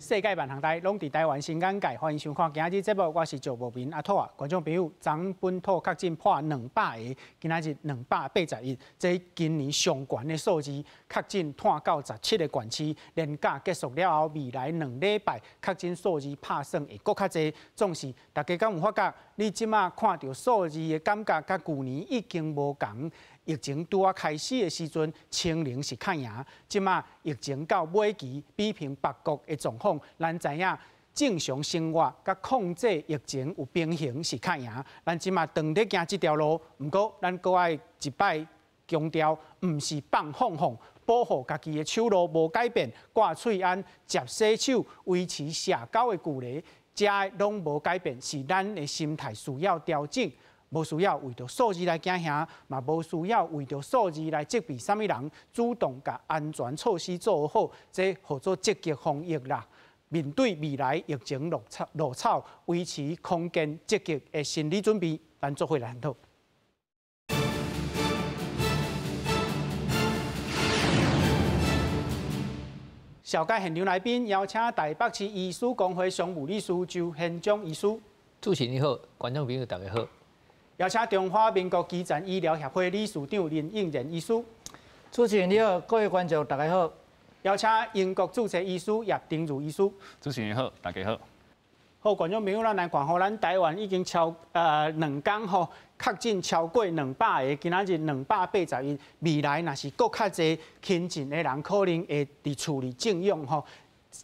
世界萬行台攏佇台灣新眼界，歡迎收看今仔日節目，我是趙博民阿兔仔。觀眾朋友，昨本土確診破200个，今仔日281，這今年上懸的數字，確診湠到17个縣市。連假結束了後，未來2禮拜確診數字拍算會閣較濟。總是大家敢有發覺，你這馬看著數字的感覺，佮舊年已經無仝。疫情拄仔開始的時陣，清零是較贏。這馬疫情到尾期，比拼別國的狀況，咱知影正常生活佮控制疫情有平衡是較贏。咱這馬當咧行這條路，毋過咱閣愛一擺強調，毋是放放放，保護家己的手路無改變，掛喙罨、捷洗手、維持社交的距離，這攏無改變，是咱的心態需要調整。無需要為著數字來驚嚇，嘛無需要為著數字來責備啥物人，主動共安全措施做好，這號做積極防疫啦。面對未來疫情落草落草，維持康健積極的心理準備，咱做伙來探討。紹介現場來賓，邀請台北市醫師公會常務理事周憲章醫師。主持人好，觀眾朋友大家好。邀請中華民國基層醫療協會理事長林應仁醫師。主持人你好，各位觀眾大家好。邀請英國註冊醫師葉丁如醫師。主持人好，大家好。好，觀眾朋友，咱來看吼，咱台灣已經超兩工吼確診超過200个，今仔日281。未來若是閣較濟親近的人，可能會佇厝裡靜養吼。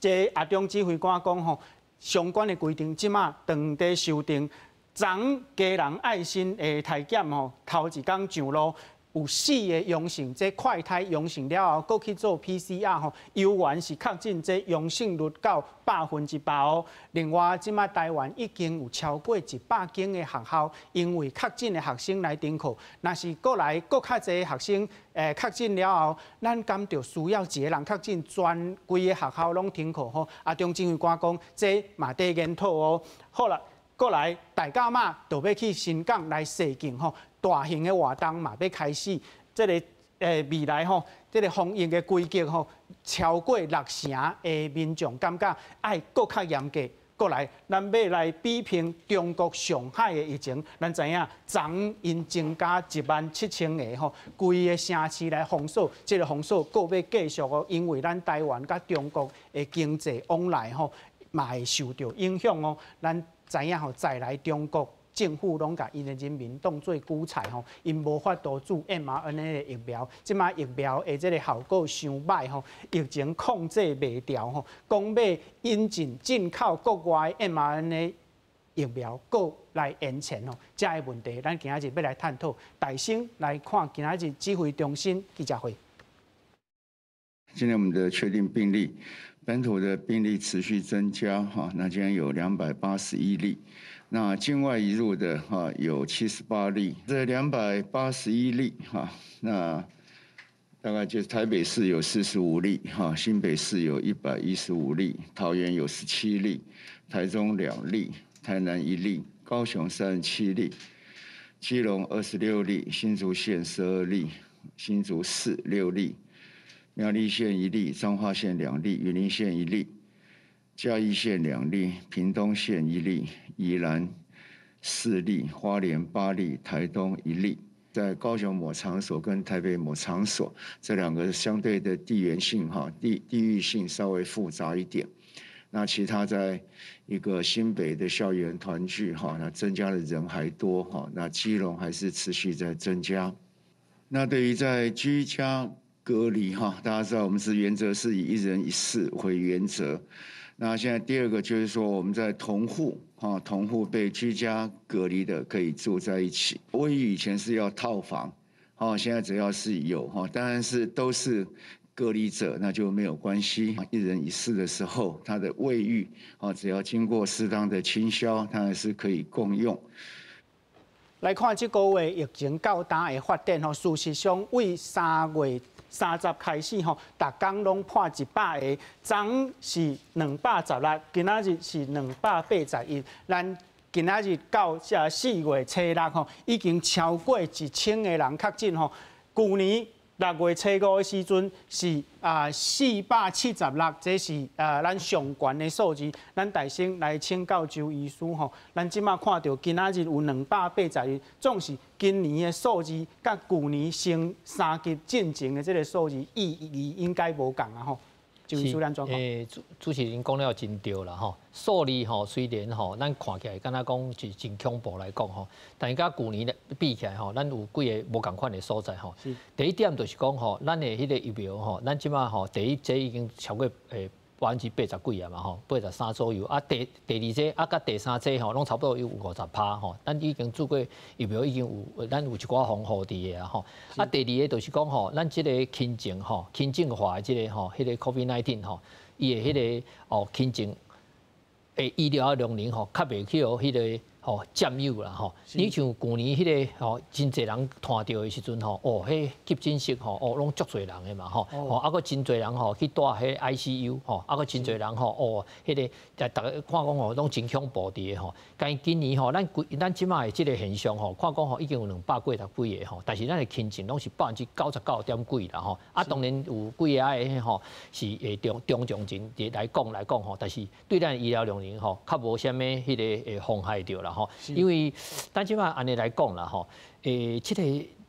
這阿中指揮官講吼，相關的規定這馬當佇修訂。昨家人愛心的篩檢吼，頭一工上路有四个陽性，這快篩陽性了後，閣去做 PCR 吼，猶原是確診，這陽性率到100%哦。另外，這馬台灣已經有超過100間的學校，因為確診的學生來停課，若是閣來閣較濟學生確診了後，咱敢著需要一个人確診，全規个學校攏停課吼？阿中指揮官講，這嘛佇研討哦。好啦。過來，大甲媽就欲去新港來踅境吼，大型的活動嘛欲開始。這个未來吼，這个防疫的規格吼，超過6成的民眾感覺愛閣較嚴格。過來，咱欲來比拼中國上海的疫情，咱知影昨𪜶增加1萬7千个吼，規个城市來封鎖，這个封鎖閣欲繼續哦，因為咱台灣佮中國的經濟往來吼，嘛會受著影響哦。咱知影吼，再來中國政府攏共𪜶的人民當做韭菜吼，𪜶無法度注 mRNA 的疫苗，這馬疫苗的這个效果傷䆀吼，疫情控制袂牢吼，講欲引進進口國外 mRNA 疫苗，閣來延前吼，這个問題，咱今仔日欲來探討。大先來看今仔日指揮中心記者會。今天我們的確定病例，本土的病例持續增加哈，那今天有281例，那境外移入的哈有78例，這281例哈，那大概就是台北市有45例哈，新北市有115例，桃園有17例，台中2例，台南1例，高雄37例，基隆26例，新竹縣12例，新竹市6例。苗栗縣1例，彰化縣2例，雲林縣1例，嘉義縣2例，屏東縣1例，宜蘭4例，花蓮8例，台東1例。在高雄某場所跟台北某場所這兩個相對的地緣性哈地域性稍微複雜一點。那其他在一個新北的校園團聚哈，那增加的人還多哈，那基隆還是持續在增加。那對於在居家隔離哈，大家知道我們是原則是以一人一室為原則。那現在第二個就是說，我們在同戶哈，同戶被居家隔離的可以住在一起。衛浴以前是要套房，現在只要是有哈，當然是都是隔離者，那就沒有關係。一人一室的時候，他的衛浴啊，只要經過適當的清消，它還是可以共用。來看這个月疫情到今的發展吼，事實上為3月30開始吼，逐工攏破100个，昨是216，今仔日是281。咱今仔日到這4月初六吼，已經超過1000个人確診吼。舊年6月初5的時陣是476，這是咱上懸的數字。咱大先來請教周醫師吼，咱這馬看著今仔日有281，總是今年的數字佮舊年升三級進前的這個數字意義應該無仝啊吼。周醫師按怎看？主持人講了真對啦吼，數字吼雖然吼，咱看起來敢若講是真恐怖來講吼，但是佮舊年咧比起來吼，咱有幾个無仝款的所在吼。第一點就是講吼，咱的彼个疫苗吼，咱這馬吼第一劑已經超過80%幾啊嘛吼，83左右啊。第二劑啊，佮第三劑吼，攏差不多有50%吼。咱已經注過疫苗已經有，咱有一寡防護佇的啊吼。啊，第二个就是講吼，咱這個輕症吼，輕症化的這个吼，彼个 COVID-19 吼，伊的彼个哦輕症的醫療量能吼，較袂去予彼个吼佔有啦吼。你像舊年彼个吼，真濟人傳著的時陣吼，哦，彼急診室吼，哦，攏足濟人的嘛吼，吼，啊，閣真濟人吼去蹛彼 ICU 吼，啊，閣真濟人吼，哦，彼个逐逐个看講吼，攏真恐怖佇个吼。但是今年吼，咱規咱這馬的這个現象吼，看講吼已經有200幾十幾个吼，但是咱的輕症攏是99.幾%啦吼。啊，當然有幾个吼是會中中重症來講吼，但是對咱醫療量能吼，較無啥物彼个會妨害著啦吼。因為咱這馬按呢來講啦吼，這個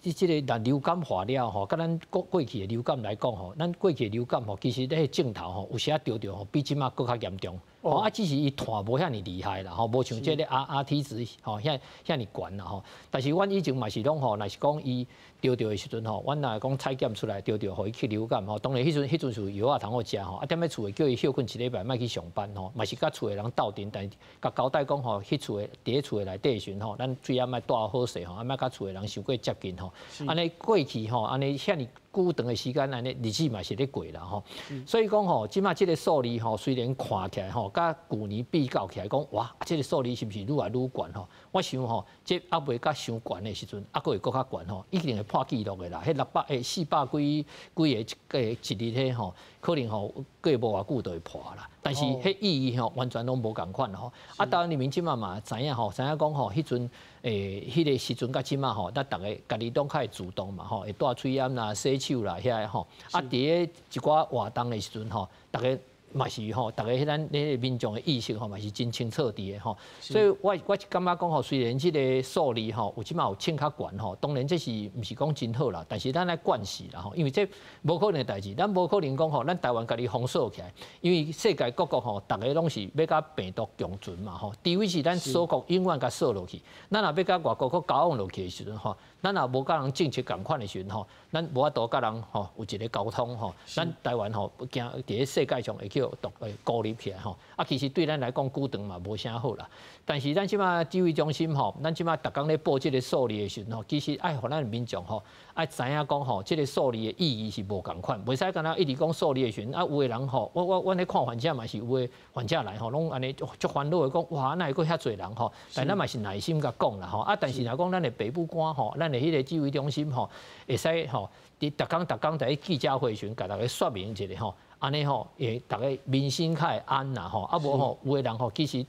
若流感化了吼，佮咱過去的流感來講吼，咱過去的流感吼，其實咧症頭吼，有時仔著著吼，比這馬閣較嚴重。哦，啊，只是伊傳無遐爾厲害啦，吼，無像這个 RT 值吼遐遐爾懸啦吼。但是阮以前嘛是攏吼，若是講伊著著的時陣吼，阮若講採檢出來著著，予伊去流感吼，當然彼陣是有藥仔通好食吼，啊，踮咧厝的叫伊歇睏一禮拜，莫去上班吼，嘛是佮厝的人鬥陣，但是共交代講吼，彼厝的佇咧厝的內底時陣吼，咱水仔莫帶好勢吼，啊，莫佮厝的人傷過接近吼。按呢過去吼，按呢遐爾久長的時間，按呢日子嘛是咧過啦吼。所以講吼，這馬這个數字吼，雖然看起來吼，佮舊年比較起來講，哇，這个數字是毋是愈來愈懸吼？我想吼，這猶未到傷懸的時陣，猶閣會閣較懸吼，一定會破紀錄的啦。彼600400幾幾个一日彼吼，可能吼過無偌久就會破啦。但是彼意義吼，完全攏無仝款吼。啊，台灣人民這馬嘛知影吼，知影講吼，彼陣彼个時陣佮這馬吼，咱逐个家己攏較會主動嘛吼，會戴喙罨啦、洗手啦遐个吼。啊，佇咧一寡活動的時陣吼，逐个嘛是吼，逐个彼咱彼个民眾的意識吼，嘛是真清楚佇的吼。所以我是感覺講吼，雖然這个數字吼有這馬有衝較懸吼，當然這是毋是講真好啦，但是咱愛慣勢啦吼，因為這無可能的代誌，咱無可能講吼，咱台灣家己封鎖起來，因為世界各國吼，逐个攏是欲佮病毒共存嘛吼，除非是咱鎖國永遠共鎖落去，咱若欲佮外國閣交往落去的時陣吼，咱若無佮人政策仝款的時陣吼，咱無法度佮人吼有一个溝通吼，咱台灣吼驚佇咧世界上會去予獨孤立起來吼，啊，其實對咱來講久長嘛無啥好啦。但是咱這馬指揮中心吼，咱這馬逐工咧報這个數字的時陣吼，其實愛予咱民眾吼愛知影講吼，這个數字的意義是無仝款，袂使干焦一直講數字的時陣，啊，有的人吼，我阮咧看患者嘛是有的患者來吼，攏按呢足煩惱的講，哇，哪會閣遐濟人吼？但咱嘛是耐心共講啦吼，啊，但是若講咱的爸母官吼，咱的彼個指揮中心吼，會使吼，佇逐工逐工佇咧記者會時陣，共逐家說明一下吼，按呢吼，會逐家民心較會安啦吼，啊無吼，有的人吼，其實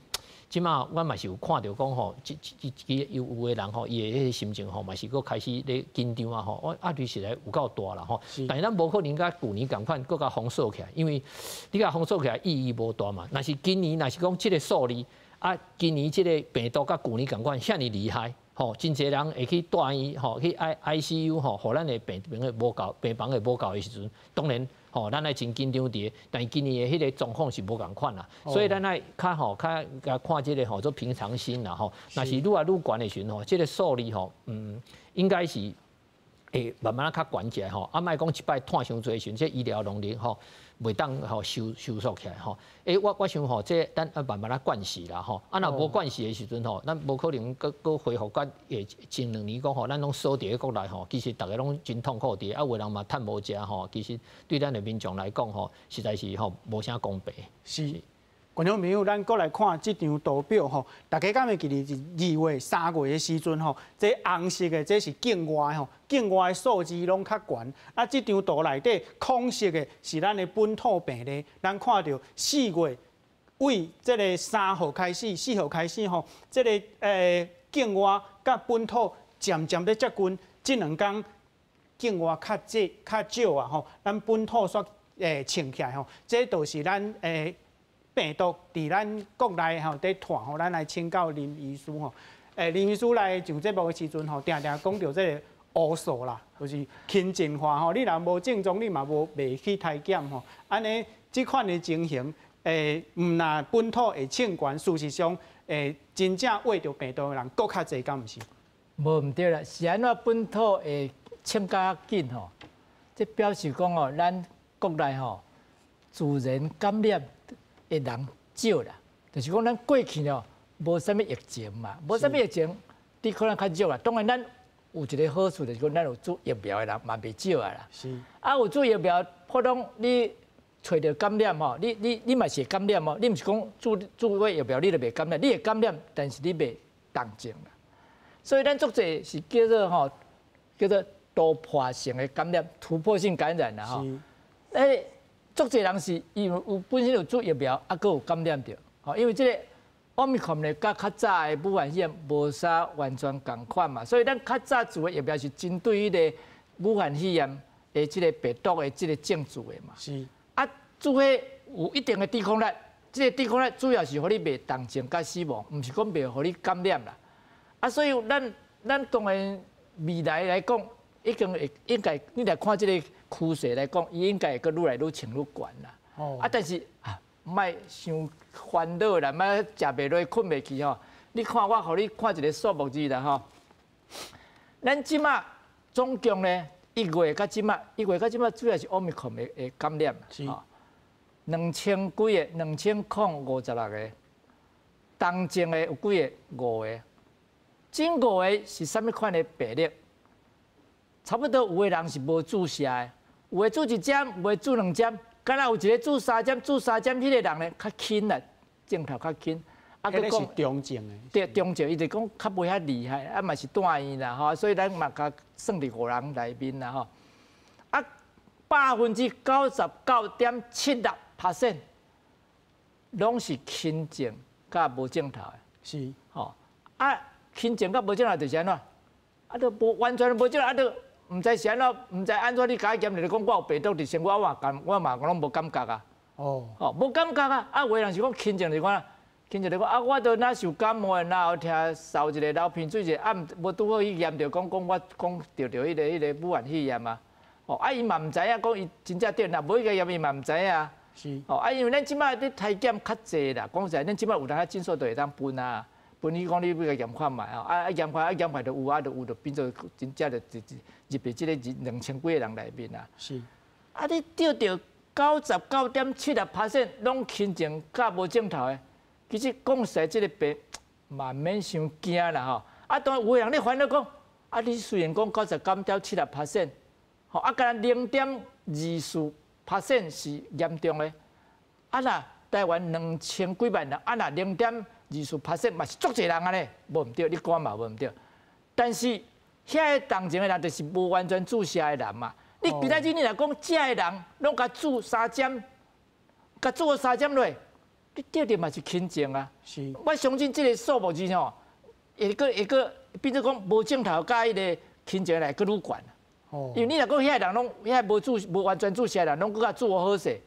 這馬阮嘛是有看著講吼，這有的人吼，伊的彼个心情吼，嘛是閣開始咧緊張啊吼，我壓力實在有夠大啦吼。但是咱無可能佮舊年仝款，閣共封鎖起來，因為你共封鎖起來意義無大嘛。若是今年，若是講這个數字，啊，今年這个病毒佮舊年仝款遐爾厲害，吼，真濟人會去住院，吼，去 ICU 吼，予咱的病房會無夠，病房會無夠的時陣，當然吼，咱愛真緊張佇个，但是今年的彼个狀況是無仝款啦，所以咱愛較吼較共看這个吼做平常心啦吼。若是愈來愈懸的時陣吼，這个數字吼，應該是會慢慢仔較懸起來吼。啊，莫講一擺湠傷濟時陣，這醫療能力吼袂當吼收縮起來吼。我想吼，這咱愛慢慢仔慣勢啦吼。啊，若無慣勢的時陣吼，咱無可能閣閣恢復甲前兩年講吼，咱攏鎖佇咧國內吼，其實逐个攏真痛苦佇，啊，有的人嘛趁無食吼，其實對咱的民眾來講吼，實在是吼無啥公平。是。觀眾朋友，咱閣來看這張圖表吼，大家敢會記得是2月、3月的時陣吼，這紅色的這是境外吼，境外的數字攏較懸。啊，這張圖內底空色的是咱的本土病例，咱看著4月為這个3號開始、4號開始吼，這个境外佮本土漸漸咧接近，這兩工境外較濟較少啊吼，咱本土煞衝起來吼，這都是咱病毒佇咱國內吼佇傳吼，咱來請教林醫師吼。林醫師來上節目的時陣吼，定定講著這個烏數啦，就是輕症化吼。你若無症狀，你嘛無袂去篩檢吼。按呢，這款的情形，毋但本土會衝懸，事實上，真正患著病毒的人閣較濟，敢毋是？無毋對啦，是按怎本土會衝較緊吼？這表示講哦，咱國內吼自然感染的人少啦，就是講咱過去哦無啥物疫情嘛，無啥物疫情，的可能較少啦。當然咱有一個好處，就是講咱有注疫苗的人嘛袂少啊啦。啊，有注疫苗，普通你揣著感染吼，你嘛是會感染哦。你毋是講注過疫苗你就袂感染，你會感染，但是你袂重症啦。所以咱足濟是叫做吼，叫做突破性的感染，突破性感染啦吼。足濟人是因為有本身有注疫苗，啊，閣有感染著。吼，因為這個奧密克戎呢，佮較早的武漢肺炎無啥完全仝款嘛，所以咱較早做的疫苗是針對彼個武漢肺炎的這個病毒的這個症狀的嘛。啊，注彼有一定的抵抗力，這個抵抗力主要是予你袂重症佮死亡，毋是講袂予你感染啦。啊，所以咱當然未來來講，已經會應該你來看這個趨勢來講，伊應該會閣愈來愈衝愈懸啦。啊，但是啊，莫傷煩惱啦，莫食袂落、睏袂去吼。你看我，予你看一個數目字啦吼。咱這馬總共呢，一月到這馬，一月到這馬主要是奧密克戎的感染。兩千幾個，2056個，重症的有幾個？五個。這五個是啥物款的病例？差不多有的人是無注射的，有的注一針，有的注兩針，敢若有一個注三針，注三針彼個人呢較輕啦，症頭較輕。啊，閣講中症的。對，中症，伊就講較袂遐厲害，啊嘛是住院啦吼，所以咱嘛共算佇五人內面啦吼。啊，99.76% 攏是輕症佮無症頭的。吼，啊，輕症佮無症頭就是按怎？啊，都無完全無症頭，啊，都毋知是按怎，毋知按怎你共我驗，就講我有病毒佇身，我嘛感，我嘛攏無感覺啊。吼，無感覺啊！啊，有的人是講輕症就是講，輕症就講啊，我都若受感冒，然後聽掃一个流鼻水者，啊，無拄好去驗著，講講我講著彼個武漢肺炎啊。吼，啊，伊嘛毋知影講伊真正著，若無去驗伊嘛毋知影。吼，啊，因為咱這擺咧篩檢較濟啦，講實在，咱這擺有當仔診所就會當分啊。分你講你欲共驗看覓吼，啊驗看啊驗看就有啊，就有就變做真正就入佇這個兩千幾個人內面啊。啊，你著著99.76% 攏輕症佮無症頭的，其實講實在，這個病嘛毋免傷驚啦吼。啊，當然有的人咧煩惱講，啊，你雖然講99.76%，吼，啊，敢若0.24% 是嚴重的，啊若台灣兩千幾萬人，啊若0.24% 嘛是足濟人按呢，無毋對，你講嘛無毋對。但是遐个重症的人就是無完全注射的人嘛。你今仔日你若講遮的人攏共注三針，共注三針落，你著著嘛是輕症啊。我相信這個數目字吼，會閣會閣變做講無症頭佮彼個輕症來閣愈懸。因為你若講遐個人攏遐無注無完全注射的人攏閣共注好勢。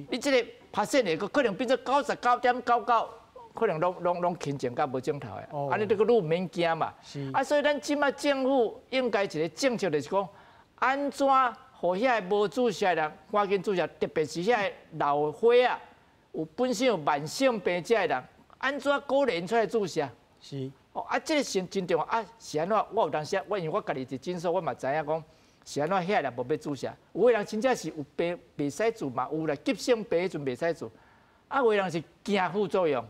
你這個 percent 會閣可能變做99.99。可能攏輕症佮無症頭的，按呢你閣愈毋免驚嘛。啊，所以咱這擺政府應該一個政策就是講，按怎予遐個無注射的人趕緊注射，特別是遐個老歲仔，有本身有慢性病這的人，按怎鼓勵𪜶出來注射？哦，啊，這個是真重要啊！是按怎？我有當時，我因為我家己佇診所，我嘛知影講是按怎遐人無欲注射，有的人真正是有病袂使注嘛，有啦急性病彼陣袂使注，啊，有的人是驚副作用。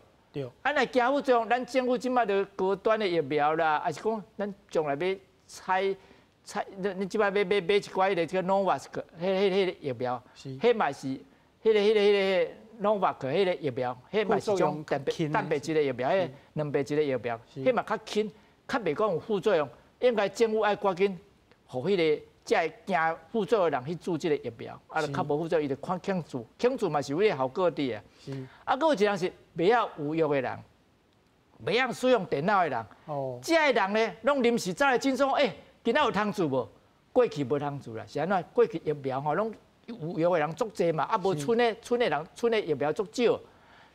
啊，若驚副作用，咱政府這擺就高端的疫苗啦，抑是講咱將來欲採採，你這擺欲買買一寡彼個這個 Novavax 彼個疫苗，彼嘛是彼個 Novavax 彼個疫苗，彼嘛是種蛋白質的疫苗，彼蛋白質的疫苗，彼嘛較輕，較袂講有副作用。應該政府愛趕緊，予彼個這會驚副作用的人去注這個疫苗，啊，較無副作用，伊就看肯注，肯注嘛是有彼個效果佇的。啊，閣有一個人是袂曉有藥的人，袂曉使用電腦的人。這个人呢，攏臨時走來診所，欸，今仔有通注無？過去無通注啦，是按怎？過去疫苗吼攏有藥的人足濟嘛，啊無賰的賰的人賰的疫苗足少。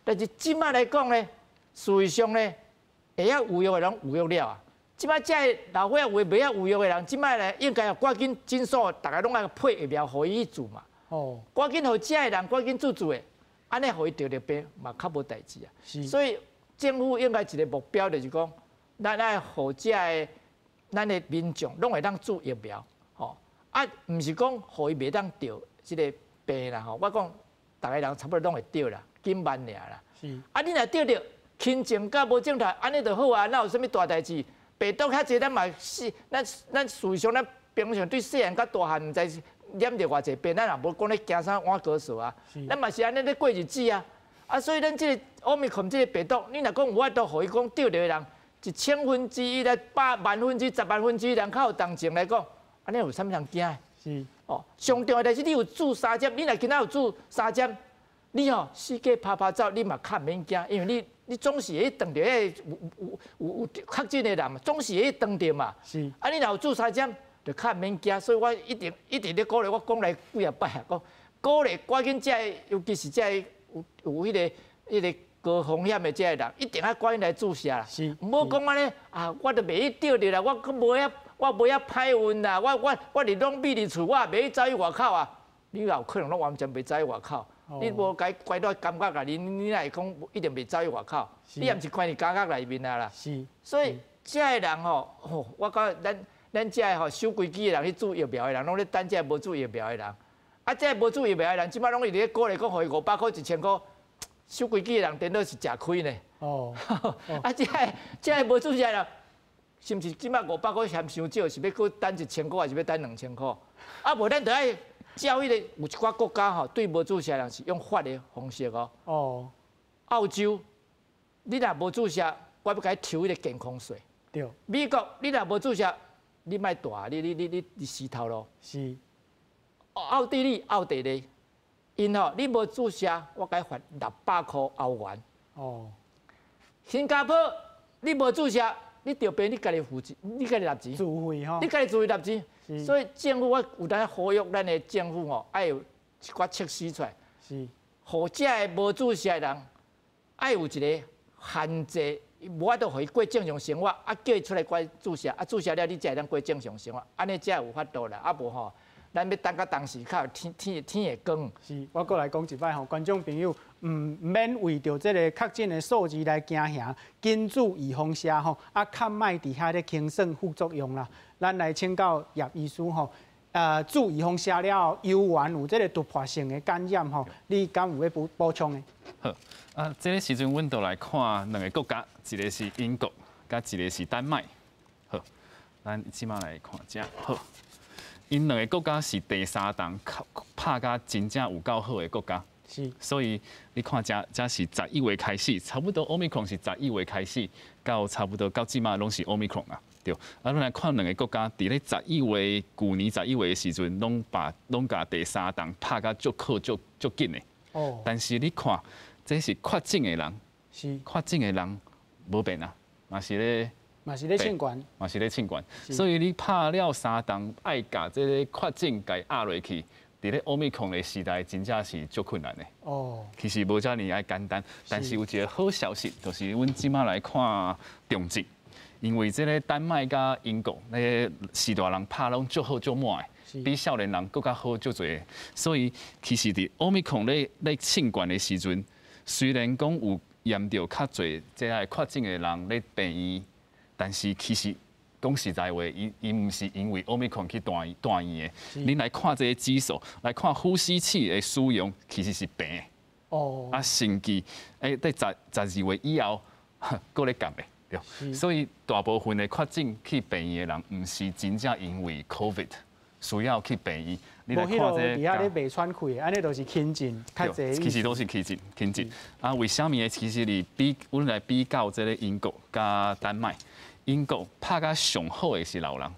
但是這擺來講咧，事實上咧，會曉有藥的人有藥了啊。這擺這个老歲仔有的袂曉有藥的人，這擺咧應該要趕緊診所，逐个攏愛配疫苗予伊去注嘛。趕緊予這个人趕緊注注的，按呢予伊著著病嘛較無代誌啊。所以政府應該一个目標就是講，咱愛予這个咱的民眾攏會當注疫苗，吼啊，毋是講予伊袂當著這个病啦，吼。我講逐个人差不多攏會著啦，緊慢爾啦。啊，你若著著輕症佮無症狀，按呢就好啊，哪有啥物大代誌？病毒較濟，咱嘛是咱事實上咱平常對細漢到大漢，毋知染著偌濟病，咱也無講咧驚啥碗糕臊啊。咱嘛是按呢咧過日子啊。啊，所以咱這个奧密克戎這个病毒，你若講有法度予伊講著著的人，一千分之一來百萬分之一、十萬分之一人較有同情來講，按呢有啥物通驚的？哦，上重要的是你有注三針，你若今仔有注三針，你吼四界趴趴走，你嘛較毋免驚，因為你總是會當著彼個有確診的人嘛，總是會當著嘛。啊，你若有注三針，就較毋免驚。所以我一定一直咧鼓勵，我講來幾仔擺啊，講鼓勵趕緊這个，尤其是這个有彼个高風險的這个人，一定愛趕緊來注射啦。毋好講按呢啊，我都袂去著著啦，我閣無遐，我無遐歹運啦，我佇攏美佇厝，我也袂去走去外口啊。你也有可能攏完全袂走去外口。你無共伊關佇監獄內，你哪會講一定袂走去外口？你也毋是關佇監獄內面啊啦。所以這个人吼，吼，我感覺咱這个吼守規矩的人去注疫苗的人，攏咧等這个無注疫苗的人。啊，這个無注疫苗的人，這擺攏一直咧鼓勵講，予伊500箍、1000箍。守規矩的人，顛倒是食虧呢。啊，這个無注射的人，是毋是這擺500箍嫌傷少？是欲閣等1000箍，還是欲等2000箍？啊，無咱就愛照彼個有一寡國家吼，對無注射的人是用罰的方式哦。澳洲，你若無注射，我欲共你抽彼個健康稅。美國，你若無注射，你莫蹛，你死頭路。奧地利，奧地利，𪜶吼，你無注射，我共你罰600箍歐元。新加坡，你無注射，你著病，你家己付錢，你家己納錢。自費吼。你家己自費納錢。所以政府，我有當呼籲咱的政府吼，愛有一寡測試出來。予這个無注射的人，愛有一個限制，無法度予伊過正常生活，啊，叫伊出來過注射，啊，注射了你才會當過正常生活，按呢才有法度啦，啊無吼，咱欲等到當時較有天天天會光。是，我閣來講一擺吼，觀眾朋友，毋免為著這個確診的數字來驚嚇，緊注預防射吼，啊，較莫佇遐咧輕算副作用啦。咱來請教葉醫師吼，注預防射了後，猶原有這個突破性的感染吼，你敢有欲補補充的？好，啊，這个時陣阮就來看兩个國家，一个是英國，佮一个是丹麥。好，咱這擺來看這好。𪜶兩个國家是第三針拍甲真正有夠好的國家。所以你看這，這是11月開始，差不多奧密克戎是11月開始，到差不多到這擺攏是奧密克戎啊。對，啊，咱來看兩个國家，佇咧十一月，舊年十一月的時陣，攏共第三針拍甲足好足足緊的。但是你看，這是確診的人，確診的人無變啊，嘛是咧。嘛是咧衝懸，嘛是咧衝懸。所以你拍了三針，愛共這个確診共壓落去，佇咧奧密克戎的時代，真正是足困難的。其實無遮爾仔簡單，但是有一个好消息，就是阮這擺來看重症，因為這个丹麥佮英國那个序大人拍攏足好足滿的，比少年人閣較好足濟。所以其實佇奧密克戎咧咧衝懸的時陣，雖然講有驗著較濟這个確診的人咧病院。但是其實講實在話，伊毋是因為奧密克戎去住院的。恁來看這个指數，來看呼吸器的使用，其實是平的。啊，甚至佇12月以後，閣咧降的，對。所以大部分的確診去病院的人，毋是真正因為 COVID 需要去病院。你來看這個，佇遐咧袂喘氣，按呢就是輕症較濟。其實都是輕症，輕症。啊，為啥物呢？其實你比阮來比較這个英國佮丹麥。英國拍甲上好的是老人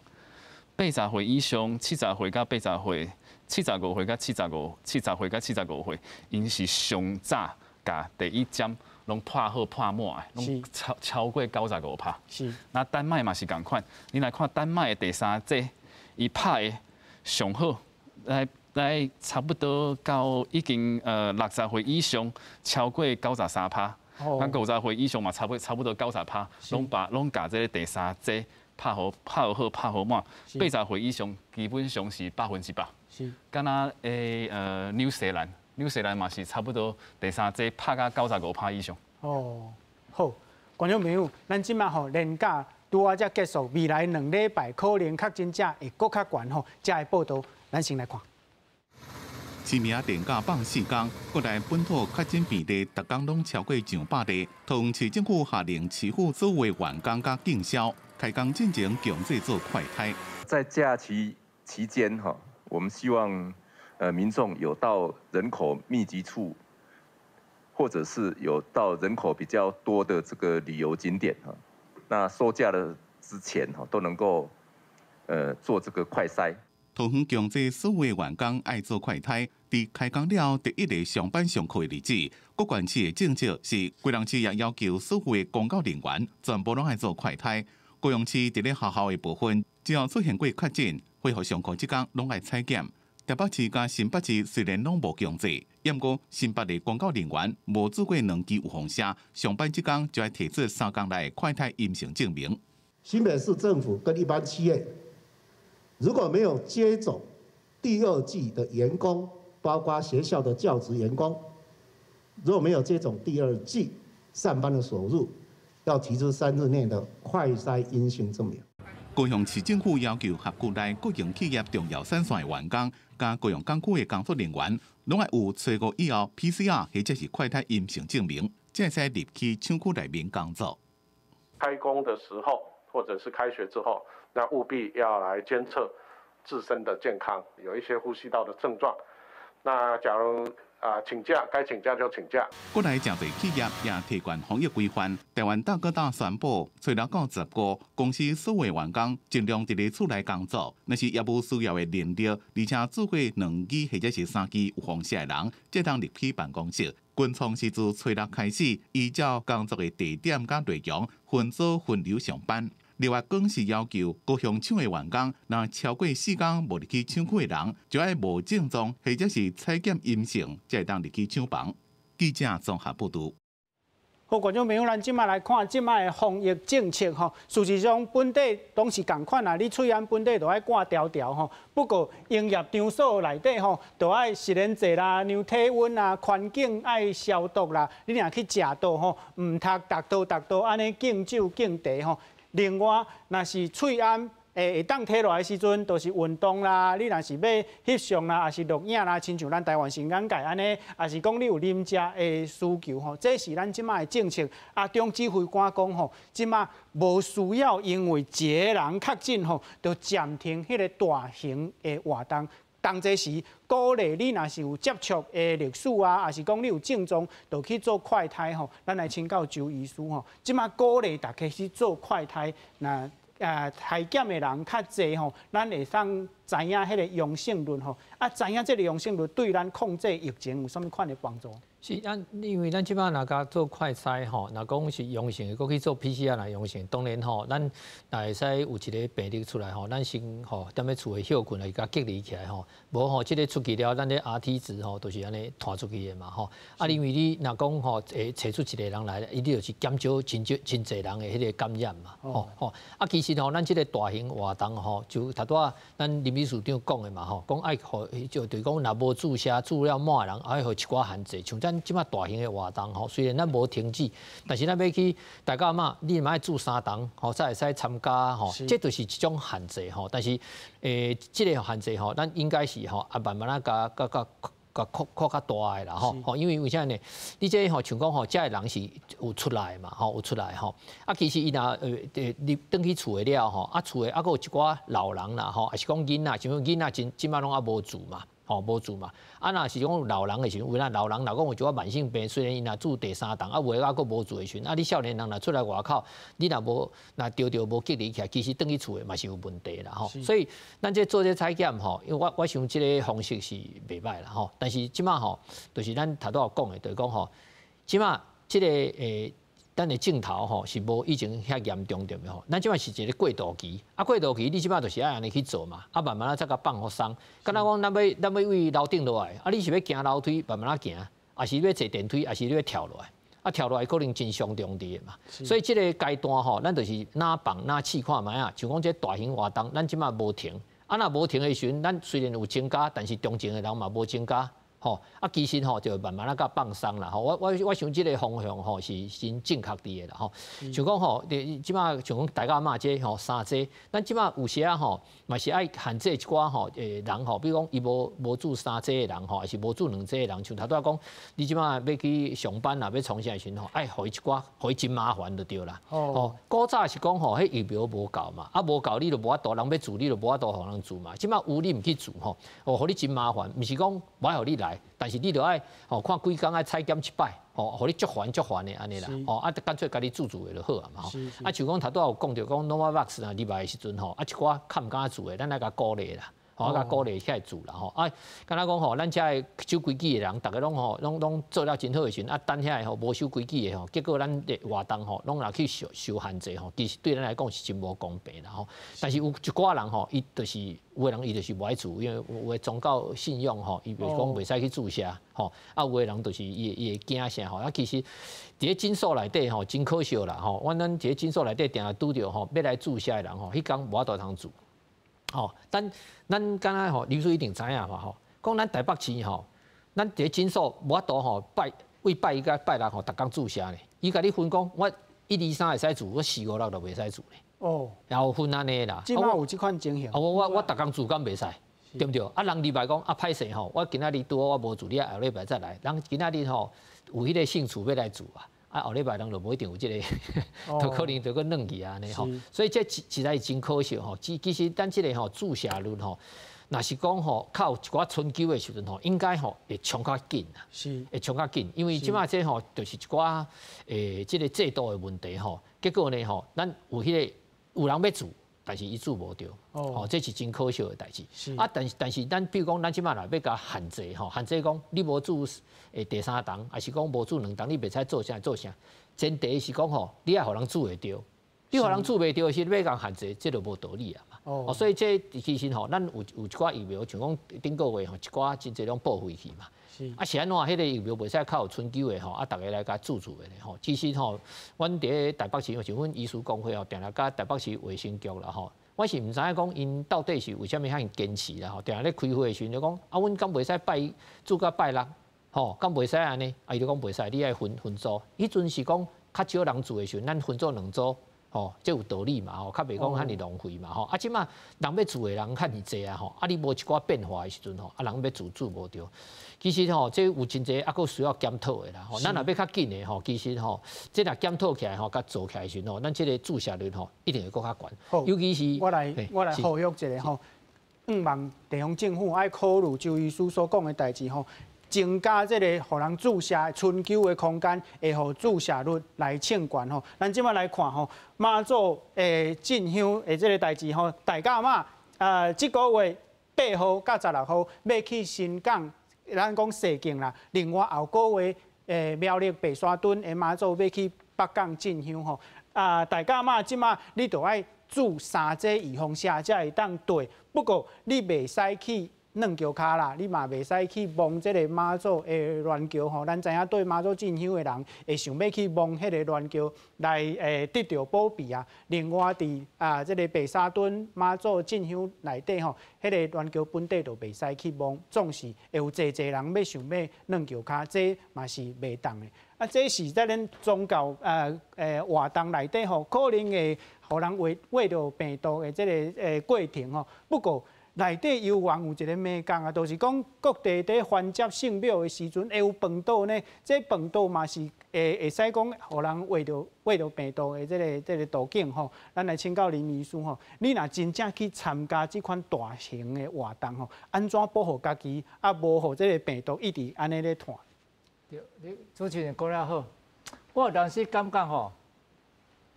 ，80歲以上，70歲佮80歲，75歲佮75，70歲佮75歲，𪜶是上早共第一針攏拍好拍滿的，攏超過95%。那丹麥嘛是仝款，你來看丹麥的第三劑，伊拍的上好來來差不多到已經60歲以上，超過93%，咱50歲以上嘛，差不多90%，攏共這个第三劑拍好拍好拍好滿。80歲以上基本上是100%。敢若紐西蘭嘛是差不多第三劑拍到95%以上。哦，好，觀眾朋友，咱這馬吼連假拄仔才結束，未來2禮拜可能確診者會閣較懸吼，才會報道，咱先來看。清明連假放4天，國內本土確診病例逐工攏超過上百例。桃園市政府下令市府所有員工佮警消開工進前強制做快篩。在假期期間，哈，我們希望民眾有到人口密集處，或者是有到人口比較多的這個旅遊景點，哈，那收假的之前，哈，都能夠做這個快篩。桃園強制所有員工愛做快篩，佇開工了後第一个上班上課的日子，各縣市的政策是，基隆市也要求所有的公教人員全部攏愛做快篩。高雄市佇咧學校的部分，只要出現過確診，恢復上課這工攏愛採檢。台北市佮新北市雖然攏無強制，毋過新北的公教人員無注過兩劑預防射，上班這工就愛提出3工內快篩陰性證明。新北市政府跟一般企業，如果沒有接種第二劑的員工，包括學校的教職員工，如果沒有接種第二劑，上班的首日要提出3日內的快篩陰性證明。高雄市政府要求轄區內國營企業重要產線的員工，佮高雄港區的工作人員，攏愛有初五以後 PCR 或者是快篩陰性證明，才會使入去廠區內面工作。開工的時候，或者是開學之後，那務必要來監測自身的健康，有一些呼吸道的症狀。那假如啊請假，該請假就請假。國內誠濟企業也提懸防疫規範。台灣大哥大宣布，初六到15，公司所有員工盡量佇咧厝內工作。若是業務需要的能力，而且注過兩劑或者是三劑預防射的人，才當入去辦公室。軍創是自初六開始，依照工作的地點佮內容分組分流上班。另外，更是要求高雄廠的員工，若超過4工無入去廠區的人，就愛無症狀或者是採檢陰性，才會當入去廠房。記者綜合報導。好，觀眾朋友，咱這馬來看這馬的防疫政策吼。事實上，本地攏是仝款啦，你喙罨本地都愛掛條條吼。不過營業場所內底吼，都愛實聯制啦、量體溫啦、環境愛消毒啦。你若去食倒吼，毋通逐桌逐桌按呢敬酒敬茶吼。另外，若是喙罨會當提落來的時陣，就是運動啦。你若是欲翕相啦，抑是錄影啦，親像咱台灣新港界按呢，抑是講你有啉食的需求吼，這是咱這馬的政策。啊，總指揮官講吼，這馬無需要因為一个人確診吼，就暫停彼个大型的活動。當這時鼓勵你，若是有接觸的歷史啊，抑是講你有症狀，就去做快篩吼。咱來請教周醫師吼，這馬鼓勵大家去做快篩，若篩檢的人較濟吼，咱會當知影彼個陽性率吼。啊，知影這个陽性率對咱控制疫情有啥物款的幫助？是，咱因為咱這擺若共做快篩吼，若講是陽性的，閣去做 PCR 若陽性，當然吼，咱若會使有一个病例出來吼，咱先吼踮咧厝的歇睏來共隔離起來吼，無吼，這个出去了，咱的 RT 值吼都是按呢彈出去的嘛吼。啊，因為你若講吼會揣出一个人來，伊就是減少真少真濟人的彼个感染嘛，吼吼。啊，其實吼，咱這个大型活動吼，就頭拄仔咱林秘書長講的嘛吼，講愛予就是講若無注射注了滿的人，愛予一寡限制，像咱這擺大型的活動吼，雖然咱無停止，但是咱欲去大家嘛，你嘛愛注三針吼，才會使參加吼，這就是一種限制吼。但是這个限制吼，咱應該是吼啊慢慢仔共共共共擴擴較大的啦吼，吼，因為為啥呢？你這吼像講吼，這个人是有出來嘛，吼，有出來吼。啊，其實伊若入轉去厝的了吼，啊厝的啊閣有一寡老人啦吼，抑是講囡仔，像囡仔真這擺攏猶無注嘛。吼，無注嘛。啊，若是講老人的時陣，有啦老人若講有一寡慢性病，雖然伊若注第三針，啊有的猶閣無注的時陣，啊你少年人若出來外口，你若無若著著無隔離起來，其實轉去厝的嘛是有問題啦吼。所以咱這做這採檢吼，因為我想這个方式是袂䆀啦吼。但是這擺吼，就是咱頭拄仔講的，就是講吼，這擺這个咱的症頭吼是無以前遐嚴重對毋吼？咱這擺是一個過渡期，啊過渡期你這擺就是愛按呢去做嘛，啊慢慢仔才共放予鬆。敢若講咱欲對樓頂落來，啊你是欲行樓梯慢慢仔行，抑是欲坐電梯，抑是欲跳落來？啊跳落來可能真傷重佇的嘛。所以這個階段吼，咱就是若放若試看覓仔，像講這大型活動，咱這擺無停，啊若無停的時陣，咱雖然有增加，但是重症的人嘛無增加。吼，啊，其實吼就慢慢仔共放鬆啦。吼，我想這個方向吼是真正確佇的啦。吼，像講吼，這擺像講大甲媽這吼三劑，咱這擺有時仔吼嘛是愛限制一寡吼人吼，比如講伊無注三劑的人吼，抑是無注兩劑的人，像頭拄仔講，你這擺欲去上班啦，欲創啥的時陣吼，愛予伊一寡，予伊真麻煩就對啦。吼，古早是講吼，彼疫苗無夠嘛，啊無夠你就無法度，人欲注你就無法度予人注嘛。這擺有你毋去注吼，哦，予你真麻煩，毋是講無愛予你來。但是你著愛吼看幾工愛採檢一擺，吼，予你足煩足煩的按呢啦，吼，啊乾脆家己注注的就好啊嘛。啊，像講頭拄仔有講著講 Novavax 若入來的時陣吼，啊一寡較毋敢注的，咱愛共鼓勵啦，吼，共鼓勵起來注啦吼。啊，敢若講吼，咱遮的守規矩的人，逐家攏吼，攏做了真好的時陣，啊等遐的吼無守規矩的吼，結果咱的活動吼，攏若去受受限制吼，其實對咱來講是真無公平啦吼。但是有一寡人吼，伊就是有的人伊就是無愛注，因為有的宗教信仰吼，伊就是講袂使去注射吼。啊，有的人就是伊會驚啥吼。啊，其實佇咧診所內底吼，真可惜啦吼。阮佇咧診所內底定定拄著吼，欲來注射的人吼，彼工無法度通注。吼，咱敢若吼，劉書一定知影嘛吼。講咱台北市吼，咱佇咧診所無法度吼，拜對拜一佮拜六吼，逐工注射呢。伊共你分講，我一二三會使注，我四五六就袂使注咧。哦，然後分按呢啦。這擺有這款情形。啊，我逐工注敢袂使，對毋對？啊，人入來講啊，歹勢吼，我今仔日拄好我無注，你後禮拜再來。人今仔日吼有彼個興趣欲來注啊，啊後禮拜人就無一定有這個，就可能就閣軟去按呢吼。所以這實在是真可惜吼。其實咱這個吼注射率吼，若是講吼較有一寡春秋的時陣吼，應該吼會衝較緊啊，會衝較緊，因為這擺這吼就是一寡這個制度的問題吼。結果呢吼，咱有彼個。有人欲注，但是伊注無著，哦，這是真可惜的代誌。啊，但是咱比如講，咱這擺若欲共限制吼，限制講你無注第三針，抑是講無注兩針，你袂使做啥做啥。前提是講吼，你愛予人注會著，你予人注袂著時，你欲共限制，這就無道理啊嘛。哦，所以這其實吼，咱有一寡疫苗，像講頂個月吼，一寡真濟攏報廢去嘛。啊，是按怎？彼個疫苗袂使較有春秋的吼，啊，逐家來共注注的吼。其實吼，阮佇咧台北市，像阮醫師公會吼，定定佮台北市衛生局啦吼。我是毋知影講𪜶到底是為啥物遐爾堅持啦吼。定定咧開會的時陣就講，啊，阮敢袂使拜注到拜六，吼，敢袂使按呢？啊，伊就講袂使，你愛分分組。彼陣是講較少人注的時陣，咱分做兩組。吼，這有道理嘛吼，較袂講遐爾浪費嘛吼。啊，這擺人欲注的人較爾濟啊吼，啊，你無一寡變化的時陣吼，啊，人欲注注無著。其實吼，這有真濟猶閣需要檢討的啦吼。咱若欲較緊的吼，其實吼，這若檢討起來吼，共做起來的時陣吼，咱這個注射率吼，一定會閣較懸。尤其是我來呼籲一下吼，向望地方政府愛考慮周醫師所講的代誌吼。增加這個予人注射春秋的空間，會予注射率來衝懸吼。咱這擺來看吼，媽祖進香的這個代誌吼，大甲媽這個月8號佮16號欲去新港，咱講踅境啦。另外後個月苗栗白沙屯的媽祖欲去北港進香吼。啊，大甲媽這擺你著愛注三劑預防射才會當綴，不過你袂使去軟轎跤啦，你嘛袂使去摸這個媽祖的鑾轎吼。咱知影對媽祖進香的人會想欲去摸彼個鑾轎來得著保庇啊。另外佇啊這個白沙屯媽祖進香內底吼，彼個鑾轎本底就袂使去摸，總是會有濟濟人欲想欲軟轎跤，這嘛是袂當的。啊，這是在咱宗教活動內底吼，可能會予人為著病毒的這個過程吼。不過內底猶原有一個迷宮啊，就是講各地佇環接聖廟的時陣會有飯桌呢，這飯桌嘛是會使講予人為著病毒的這個途徑吼。咱來請教林醫師吼，你若真正去參加這款大型的活動吼，按怎保護家己，啊無予這個病毒一直按呢咧傳？對，你主持人講得好，我有當時感覺吼，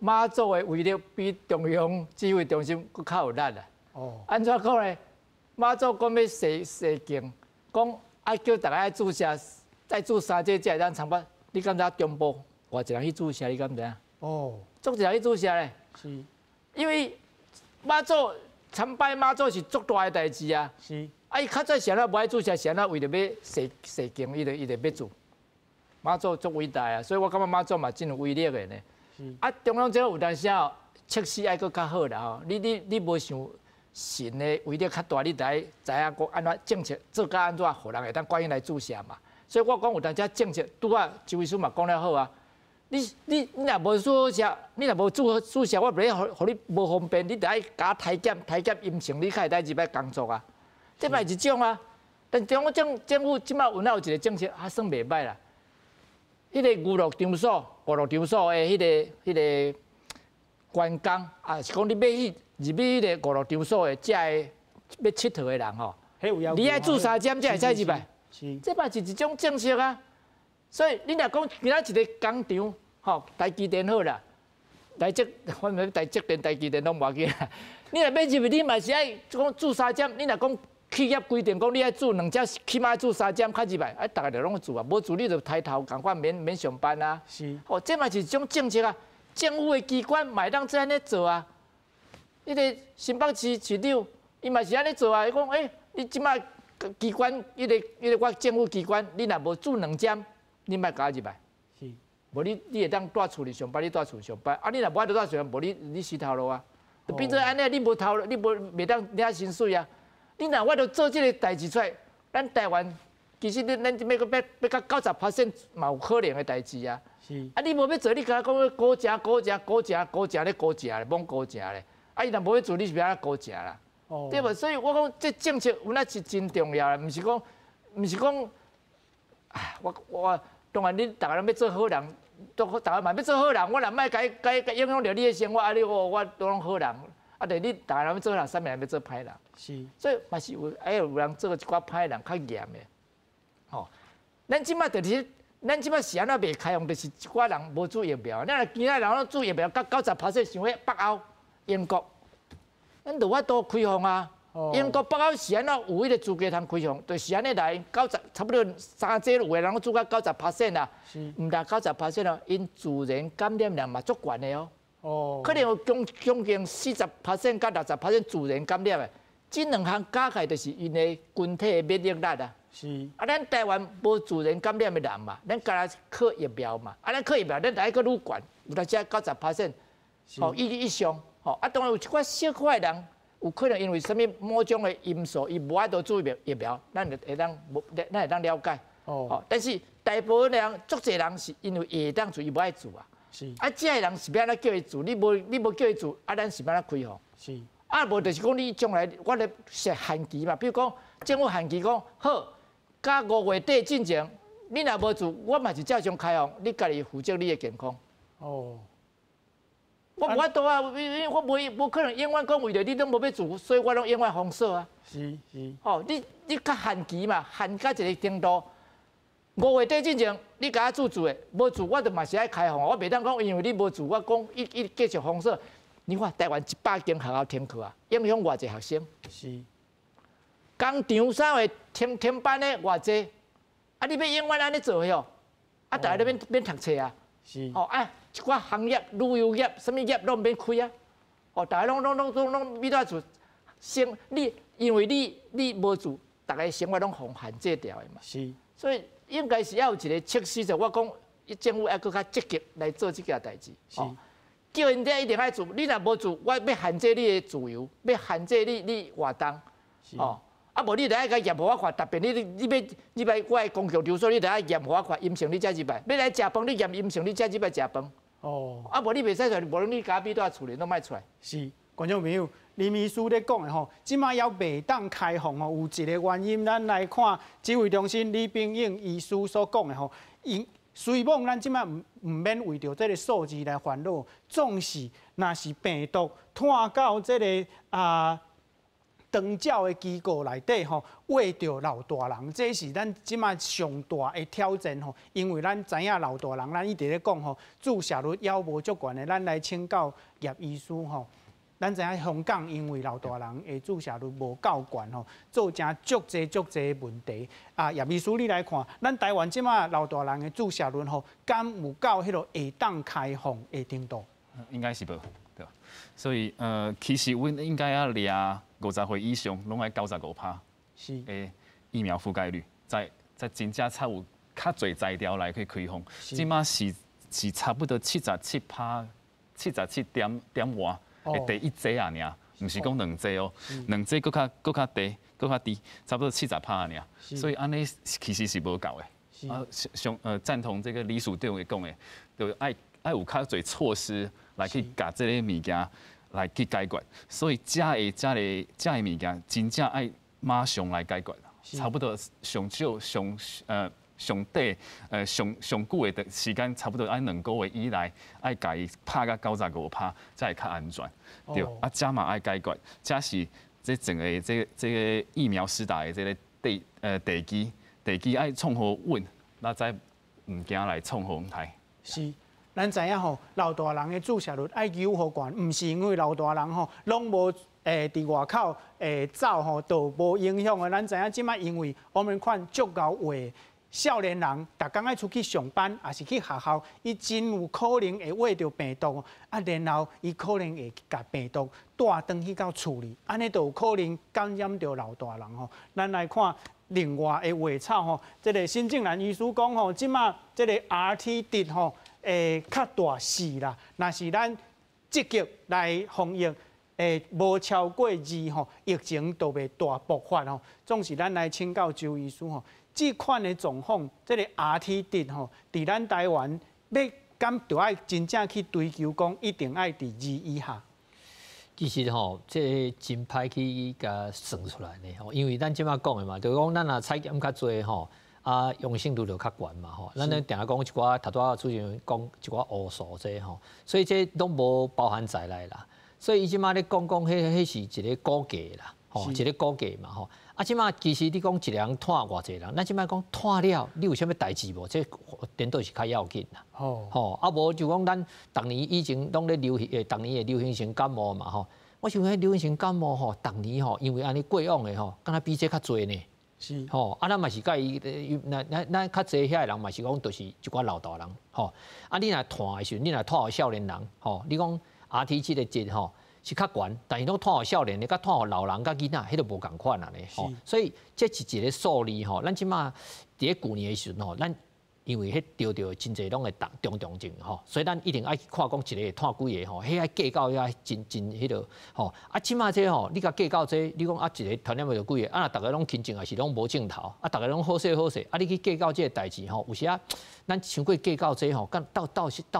媽祖的威力比中央指揮中心閣較有力啊。哦。按怎講呢？媽祖講欲踅踅境，講愛叫逐家愛注射，再注三劑才會當參拜。你敢知中部偌濟人去注射，你敢知影？哦，足濟人去注射咧。是，因為媽祖參拜媽祖是足大的代誌啊。是。啊，伊較早是按怎無愛注射，是按怎為著欲洗洗淨，伊就欲注。媽祖足偉大啊，所以我感覺媽祖嘛真有威力的呢。是。啊，中央政府有當時哦，測試愛閣較好啦吼。你無想神的威力較大，你就愛知影講按怎政策做甲按怎，予人會當趕緊來注射嘛。所以我講有當時政策拄仔周醫師嘛講了好啊。你若無注射，你若無注射，我袂予予你無方便，你著愛共我篩檢，篩檢陰性，你才會當入來工作啊。這嘛是一種啊。但中央政府這擺有哪有一個政策，還算袂䆀啦。彼個娛樂場所的彼個觀光，啊是講你欲去入去彼個娛樂場所的遮个欲𨑨迌的人吼，你愛注三針才會使入來。這嘛是一種政策啊。所以你若講今仔一個工廠，吼，台積電好啦，台積，反正台積電、台積電攏無要緊啦。你若欲入去，你嘛是愛講注三針。你若講企業規定講你愛注兩針，起碼注三針較入來，啊，逐个就攏注啊，無注你就抬頭仝款免上班啊。是，哦，這嘛是一種政策啊。政府的機關嘛會當這按呢做啊。彼個新北市市長，伊嘛是按呢做啊。伊講，欸，你這擺機關，彼個我政府機關，你若無注兩針，你莫共我入來。是，無你會當蹛厝裡上班，你蹛厝上班。啊，你若無愛佇蹛厝上班，無你死頭路啊。就變做按呢，你無頭路，你無袂當領薪水啊。你若我著做這個代誌出來，咱台灣其實咱欲閣欲到90% 嘛有可能的代誌啊。是。啊，你無欲做，你敢若講高食高食高食高食咧高食咧，罔高食咧。啊，伊若無欲做，你是欲按怎高食啦？哦。對無？所以我講這政策有影是真重要的，毋是講，啊，我當然你逐个人欲做好人，都逐个嘛欲做好人，我若莫共共影響著你的生活，啊，你我都攏好人。啊，對你逐个人欲做好人，啥物人欲做歹人？是。所以嘛是有，愛有人做一寡歹人較嚴的，吼。咱這擺就是，咱這擺是按怎袂開放，就是一寡人無注疫苗。咱若其他人攏注疫苗，到90%，像彼北歐、英國，咱就無法度開放啊。英國北歐是按怎有彼個資格通開放，就是按呢來九十差不多三劑有的人攏注到90% 啦。是。毋但九十 percent 哦，𪜶自然感染量嘛足懸的哦。哦。可能有將近40% 佮60% 自然感染的，這兩項加起來就是𪜶的群體的免疫力啊。是。啊，咱台灣無自然感染的人嘛，咱干焦靠疫苗嘛。啊，咱靠疫苗，咱愛閣愈懸，有當時90%，吼以上，吼啊，當然有一寡小可的人，有可能因為啥物某種的因素，伊無法度注疫苗，咱就會當無，咱會當了解。哦。但是大部分人，足濟人是因為會當注，伊無愛注啊。是。啊，這个人是欲按怎叫伊注？你無叫伊注，啊，咱是欲按怎開放？是。啊，無就是講你將來我咧設限期嘛，比如講政府限期講好，佮5月底進前，你若無注，我嘛是照常開放，你家己負責你的健康。哦。我無法度啊，因為我無可能永遠講為著你攏無欲注，所以我攏永遠封鎖啊。是是。哦，你較限期嘛，限到一個程度。5月底進前，你共我注注的，無注我就嘛是愛開放，我袂當講因為你無注，我講伊伊繼續封鎖。你看台灣100間學校停課啊，影響偌濟學生。是。工廠啥會停班的偌濟，啊，你欲永遠按呢做吼？啊，逐个都免讀冊啊。是。哦啊，一寡行業、旅遊業、啥物業攏免開啊。哦，逐个攏變做厝生你，因為你無注，逐个生活攏予限制牢的嘛。是。所以應該是要有一個測試，就我講，政府愛閣較積極來做這件代誌。是。叫𪜶這一定愛注，你若無注，我欲限制你的自由，欲限制你活動。哦。啊，無你著愛共驗予我看，特別你欲入來我的公共場所，你著愛驗予我看陰性，你才入來。欲來食飯，你驗陰性，你才入來食飯。哦。啊，無你袂使出來，無論你共我佇厝裡攏莫出來。是，觀眾朋友，林醫師咧講的吼，這擺猶袂當開放吼，有一個原因，咱來看指揮中心李秉穎醫師所講的吼，𪜶雖罔咱這擺毋免為著這个數字來煩惱，總是若是病毒拖到這个長照的機構內底吼，餵著老大人，這是咱這擺上大的挑戰吼。因為咱知影老大人，咱一直咧講吼，注射率猶無足懸的，咱來請教葉醫師吼。咱知影香港因為老大人的注射率無夠懸吼，造成足濟足濟問題。啊，葉醫師你來看，咱台灣這馬老大人的注射率吼，敢有到彼个會當開放的程度？應該是無，對。所以其實阮應該愛掠50歲以上，攏愛95%的疫苗覆蓋率，才真正才有較濟材料來去開放。這馬是差不多77趴，77點點外。第一劑啊爾，毋是講兩劑哦，兩劑閣較低，閣較低，差不多70趴爾，所以按呢其實是無夠的。啊，上贊同這個李署長講的，就愛有較濟措施來去共這个物件來去解決，所以這个物件真正愛馬上來解決，差不多上少上短上上久的時間，差不多愛2個月以內，愛共伊拍甲95%，才會較安全。對，啊，這嘛愛解決，這是這整個這個疫苗施打的這个地基愛創予穩，咱才毋驚來創予歹。是，咱知影吼，老大人的注射率愛予懸，毋是因為老大人吼攏無佇外口走吼，都無影響的。咱知影這擺因為 Omicron 足𠢕畫。少年人逐工愛出去上班，抑是去學校，伊真有可能會畫著病毒，啊，然後伊可能會共病毒帶轉去到厝裡，按呢就有可能感染著老大人吼。咱來看另外的畫草吼，這个沈正蘭醫師講吼，這馬這个 RT 值吼會較大是啦，若是咱積極來防疫，會無超過二吼，疫情就袂大爆發吼。總是咱來請教周醫師吼。這款的狀況，這个 RT 值吼，佇咱台灣欲敢著愛真正去追求講，一定愛佇二以下。其實吼，這真歹去共算出來呢吼，因為咱這馬講的嘛，就是講咱若採檢較濟吼，啊陽性率就較懸嘛吼。咱咧定定講一寡頭拄仔主持人講一寡烏數這吼，所以這攏無包含在內啦。所以伊這馬咧講講，彼是一个估計啦，吼，一个估計嘛吼。啊，這馬其實你講一个人傳偌濟人，咱這馬講傳了，你有啥物代誌無？這顛倒是較要緊啦。吼，啊無就講咱逐年以前攏咧流行，逐年的流行性感冒嘛吼。我想彼流行性感冒吼，逐年吼，因為按呢過往的吼，敢若比這較濟呢。吼，啊，咱嘛是佮伊，咱較濟遐个人嘛是講，就是一寡老大人吼。啊，你若傳的時陣，你若傳予少年人吼，你講 RT 這个值吼是較懸，但是攏傳予少年的，佮傳予老人佮囡仔，彼个無仝款啊咧吼。所以這是一个數字吼，咱這馬佇咧舊年的時陣吼，咱因為彼著著真濟攏會重重症吼，所以咱一定愛去看講一个會傳幾个吼，彼愛計較遐真真彼落吼。啊，這馬這吼，你共計較這，你講啊一个傳染著幾个，啊若逐个攏輕症，抑是攏無症頭，啊逐个攏好勢好勢，啊你去計較這个代誌吼，有時啊，咱傷過計較這吼，敢到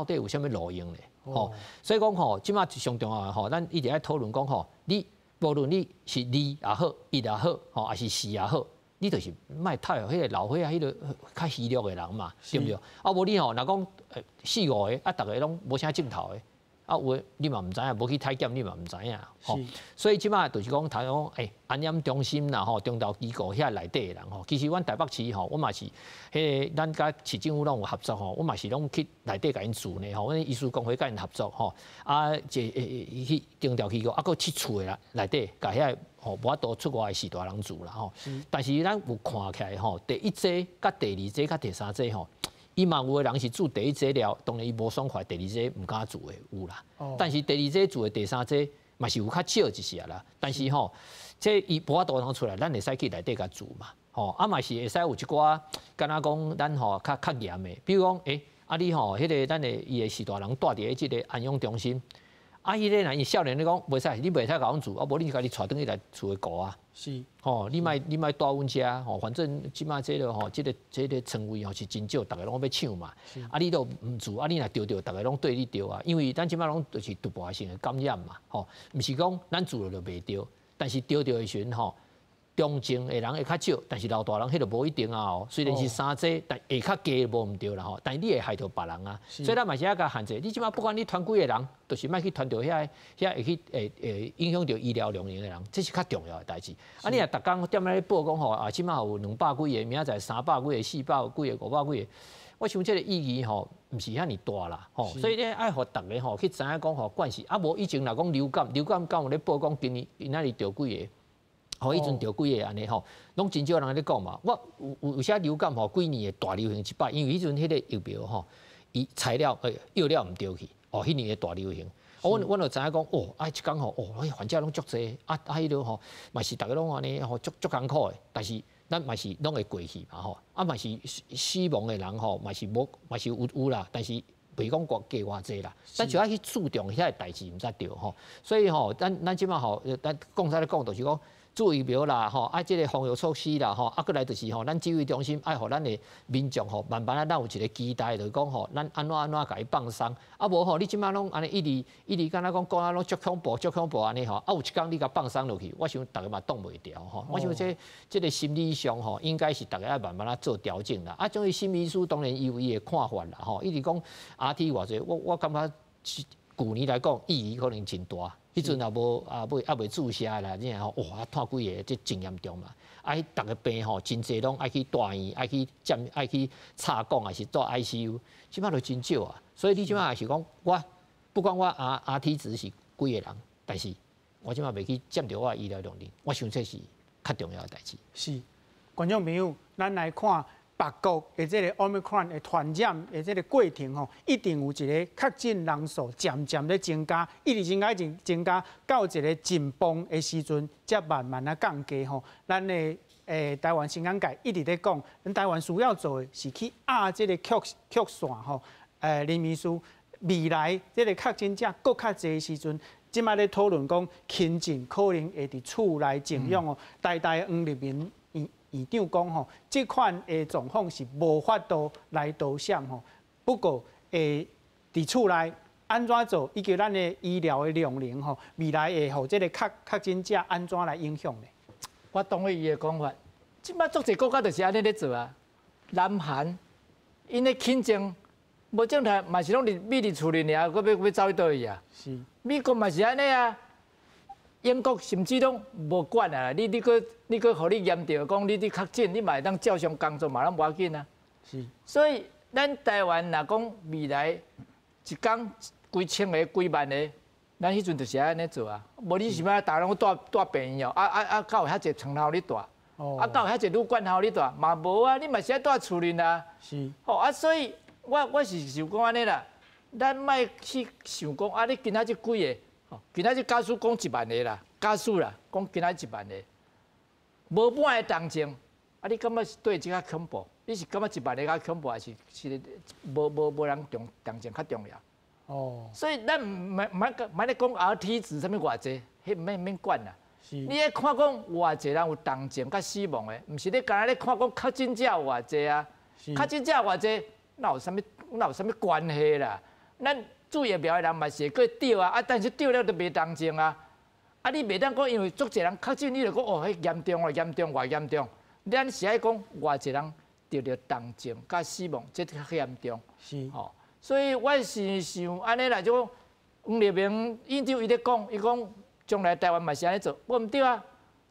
底有啥物路用咧？吼，所以講吼，這馬上重要的吼，咱一直愛討論講吼，你無論你是二也好，一也好，吼，抑是四也好，你就是莫刣予彼个老歲仔、彼个較虛弱的人嘛，對毋對？啊，無你吼，若講四五个，啊，逐个攏無啥症頭的，啊，有的你嘛毋知影，無去體檢你嘛毋知影，吼。所以這馬就是講，頭講，安養中心啦，吼，長照機構遐內底的人吼，其實阮台北市吼，我嘛是，彼个咱佮市政府攏有合作吼，我嘛是攏去內底共𪜶住呢吼，阮醫師公會佮𪜶合作吼，啊，這去長照機構，啊，閣去厝的內底，共遐吼無法度出外的序大人住啦吼。但是咱有看起來吼，第一劑、佮第二劑、佮第三劑吼，伊嘛有的人是注第一劑了，當然伊無爽快，第二劑毋敢注的有啦。但是第二劑注的第三劑嘛是有較少一些啦。但是吼，這伊無法度通出來，咱會使去內底共注嘛。吼，啊嘛是會使有一寡，敢若講咱吼較較嚴的，比如講，啊你吼，彼个咱的伊的序大人蹛佇咧這个安養中心，啊，彼个若伊少年咧講袂使，你袂使共阮住，啊無你家己帶轉去來厝裡顧啊。吼，你莫蹛阮遮吼，反正這馬這个吼，這个床位吼是真少，逐个攏欲搶嘛。啊，你都毋住，啊，你若著著，逐个攏對你著啊。因為咱這馬攏就是突破性的感染嘛，吼，毋是講咱住了就袂著，但是著著的時陣吼，中症的人會較少，但是老大人彼個無一定啊哦。雖然是三劑，但會較低無毋對啦吼。但是你會害著別人啊，所以咱嘛是愛共限制。你這馬不管你傳幾个人，就是莫去傳著遐遐會去會影響著醫療量能的人，這是較重要的代誌。啊，你若逐工踮咧報講吼，啊，這馬有200幾个，明仔載300幾个、400幾个、500幾个，我想這个意義吼，毋是遐爾大啦，吼，所以咧愛予逐个吼去知影講吼，慣勢啊無以前若講流感，流感敢有咧報講今年今仔日著幾个，吼，彼陣著幾个按呢吼，攏真少人咧講嘛。我有時流感吼，幾年會大流行一擺，因為彼陣彼個疫苗吼，伊材料藥料毋著去，哦，彼年會大流行。我就知影講，哦，啊一工吼，哦，彼患者攏足濟，啊啊彼落吼，嘛是逐个攏按呢吼，足足艱苦的，但是。咱嘛是攏會過去嘛吼，啊嘛是死亡的人吼，嘛是無嘛是有啦，但是袂講過加偌濟啦。咱就愛去注重遐个代誌，毋才對吼。所以吼，咱這擺吼，咱講啥咧講，就是講注疫苗啦吼，啊這个防疫措施啦吼，啊閣來就是吼，咱指揮中心愛予咱的民眾吼，慢慢仔咱有一个期待，就是講吼，咱按怎按怎共伊放鬆。啊無吼，你這擺攏按呢一直一直敢若講講啊攏足恐怖足恐怖按呢吼，啊有一工你共放鬆落去，我想逐个嘛擋袂牢吼。我想這个心理上吼，應該是逐个愛慢慢仔做調整啦。啊，種伊沈醫師當然伊有伊的看法啦吼，伊直講 RT 偌濟，我感覺舊年來講意義可能真大。彼陣也無啊未啊未注射啦，你吼哇湠幾个，這真嚴重嘛。啊，逐个病吼真濟攏愛去住院，愛去佔，愛去插管，還是住 ICU，這擺就真少啊。所以你這擺也是講，我不管我 RT 值是幾个人，但是我這擺袂去佔著我的醫療量能，我想這是較重要的代誌。是，觀眾朋友，咱來看別國的這个 Omicron 的傳染的這个過程吼，一定有一个確診人數漸漸咧增加，一直增加，一直增加，到一个緊繃的時陣，才慢慢仔降低吼。咱的台灣新聞界一直咧講，咱台灣需要做的是去壓這个曲線吼。林秘書，未來這个確診者閣較濟的時陣，這擺咧討論講輕症可能會佇厝內靜養哦。台大黃立民院長講吼，這款的狀況是無法度來導閃吼。不過會佇厝內按怎做，以及咱的醫療的量能吼，未來會予這个確診者按怎來影響呢？我同意伊的講法。這擺足濟國家就是按呢咧做啊。南韓𪜶的輕症無症狀嘛是攏佇秘佇厝裡爾，閣欲走去佗位啊？是。美國嘛是按呢啊。英國甚至攏無管啊！你閣予你驗著講你確診，你嘛會當照常工作嘛，攏無要緊啊。是。所以咱台灣若講未來一工幾千个、幾萬个，咱彼陣就是按呢做啊。無你是欲逐个攏蹛病院哦？啊，敢有遐濟床頭予你蹛？啊，敢有遐濟旅館予你蹛？嘛無啊！你嘛是愛蹛厝裡啊。是。吼啊，所以我是想講按呢啦，咱莫去想講啊，你今仔這幾个。今仔日假使講1萬个啦，假使啦，講今仔1萬個，無半个重症，啊，你感覺是佗一較恐怖？你是感覺1萬个較恐怖，還是無人重症較重要？哦。所以咱毋免咧講 RT 值啥物偌濟，彼毋免管啦。是。你愛看講偌濟人有重症佮死亡的，毋是你干焦咧看講確診者有偌濟啊？確診者偌濟，哪有啥物關係啦？咱注疫苗的人嘛是會閣著啊，啊，但是著了就袂重症啊。啊，你袂當講，因為足濟人確診，你就講哦，彼嚴重哦，嚴重偌嚴重。咱是愛講偌濟人著著重症佮死亡，這較嚴重。是。吼，所以我是想按呢啦，就講黃立明院長伊咧講，伊講將來台灣嘛是按呢做，無毋對啊。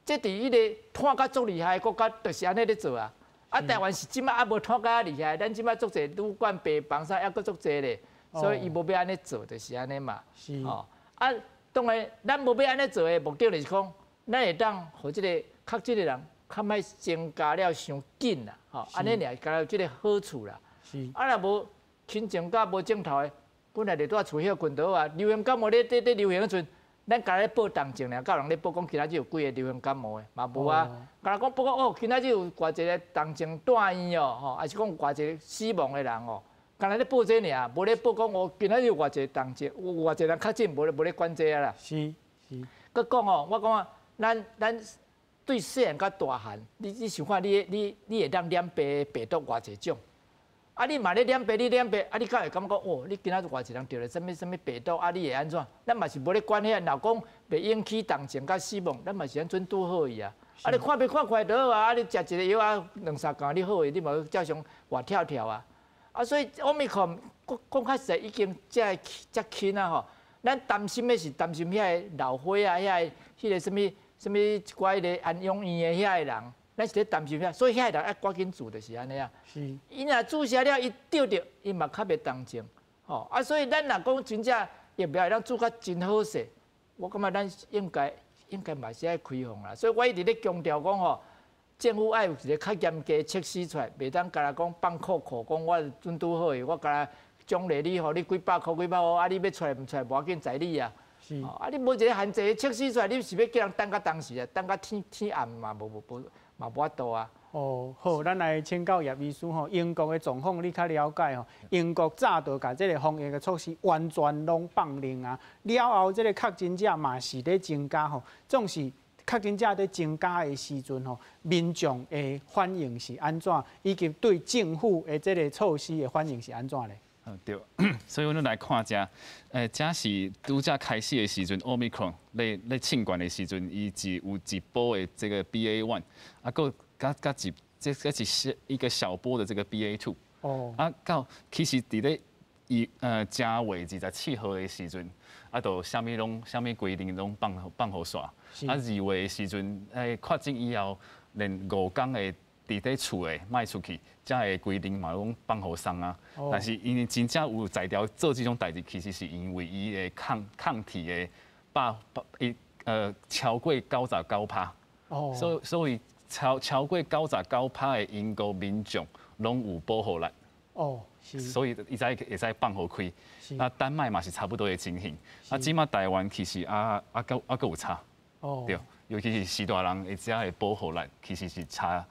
這佇彼个湠甲足厲害的國家，就是按呢咧做啊。啊，台灣是這擺猶無湠甲遐厲害，咱這擺足濟旅館、病房啥，猶閣足濟咧。所以伊無欲按呢做，就是按呢嘛。是。吼，啊，當然，咱無欲按呢做的目的就是講，咱會當予這个確診的人較莫增加了傷緊啦，吼，按呢爾，敢若有這个好處啦。是。啊，若無輕症佮無症頭的，本來就蹛厝歇睏就好啊。流行感冒咧流行的時陣，咱干焦咧報重症爾，敢有人咧報講今仔日有幾个流行感冒的，嘛無啊。干焦講報講哦，今仔日有偌濟个重症住院哦，吼，還是講有偌濟死亡的人哦。干焦咧報這爾，無咧報講哦，今仔日有偌濟重症，有偌濟人確診，無咧管這啊啦。是是。閣講哦，我講啊，咱對細漢到大漢，你想看你會當染病病毒偌濟種？啊，你嘛咧染病，你染病，啊，你敢會感覺講哦？你今仔日偌濟人著了啥物啥物病毒？啊，你會按怎？咱嘛是無咧管遐，若講袂引起重症佮死亡，咱嘛是按準拄好伊啊。啊，你看病看快就好啊！啊，你食一個藥啊，兩三工你好去，你嘛照常活跳跳啊。啊，所以 Omicron 講講較實在已經遮遮輕啊吼。咱擔心的是擔心遐个老歲仔，遐个彼個啥物啥物一寡彼个安養院的遐个人，咱是咧擔心啥？所以遐個人愛趕緊注就是按呢啊。伊若注射了，伊著著，伊嘛較袂重症。吼啊，所以咱若講真正疫苗會當注較真好勢，我感覺咱應該嘛是愛開放啦。所以我一直咧強調講吼，政府愛有一個較嚴格測試出來，袂當干焦講放闊闊，講我準拄好的，我干焦獎勵你吼，你幾百箍幾百箍，啊你欲出來毋出來無要緊，在你啊。啊你無一個限制測試出來，你是欲叫人等到當時啊？等到天天暗嘛無無無嘛無法度啊。哦，好，咱來請教葉醫師吼，英國的狀況你較了解吼。英國早就共這个防疫的措施完全攏放任啊，了後這个確診者嘛是咧增加吼，總是確診者咧增加的時陣吼，民眾的反應是按怎，以及對政府的這个措施的反應是按怎咧？嗯，對，所以阮來看遮，這是拄才開始的時陣，Omicron 咧咧衝懸的時陣，伊是有一波的這个 BA.1，啊，閣佮佮一這這是一個小波的這個 BA.2，啊，到其實佇咧伊正月27號的時陣，啊，就啥物攏啥物規定攏放放予煞，啊，2月的時陣，確診以後，連5工的佇咧厝的莫出去，遮个規定嘛攏放予鬆啊。但是𪜶真正有才調做這種代誌，其實是因為伊的抗體的百百伊超過99%。所以超過99%的英國民眾攏有保護力。所以伊才會使放予開。啊，丹麥嘛是差不多的情形。啊，這馬台灣其實啊啊閣啊閣有差。對，尤其是序大人的遮的保護力，其實是差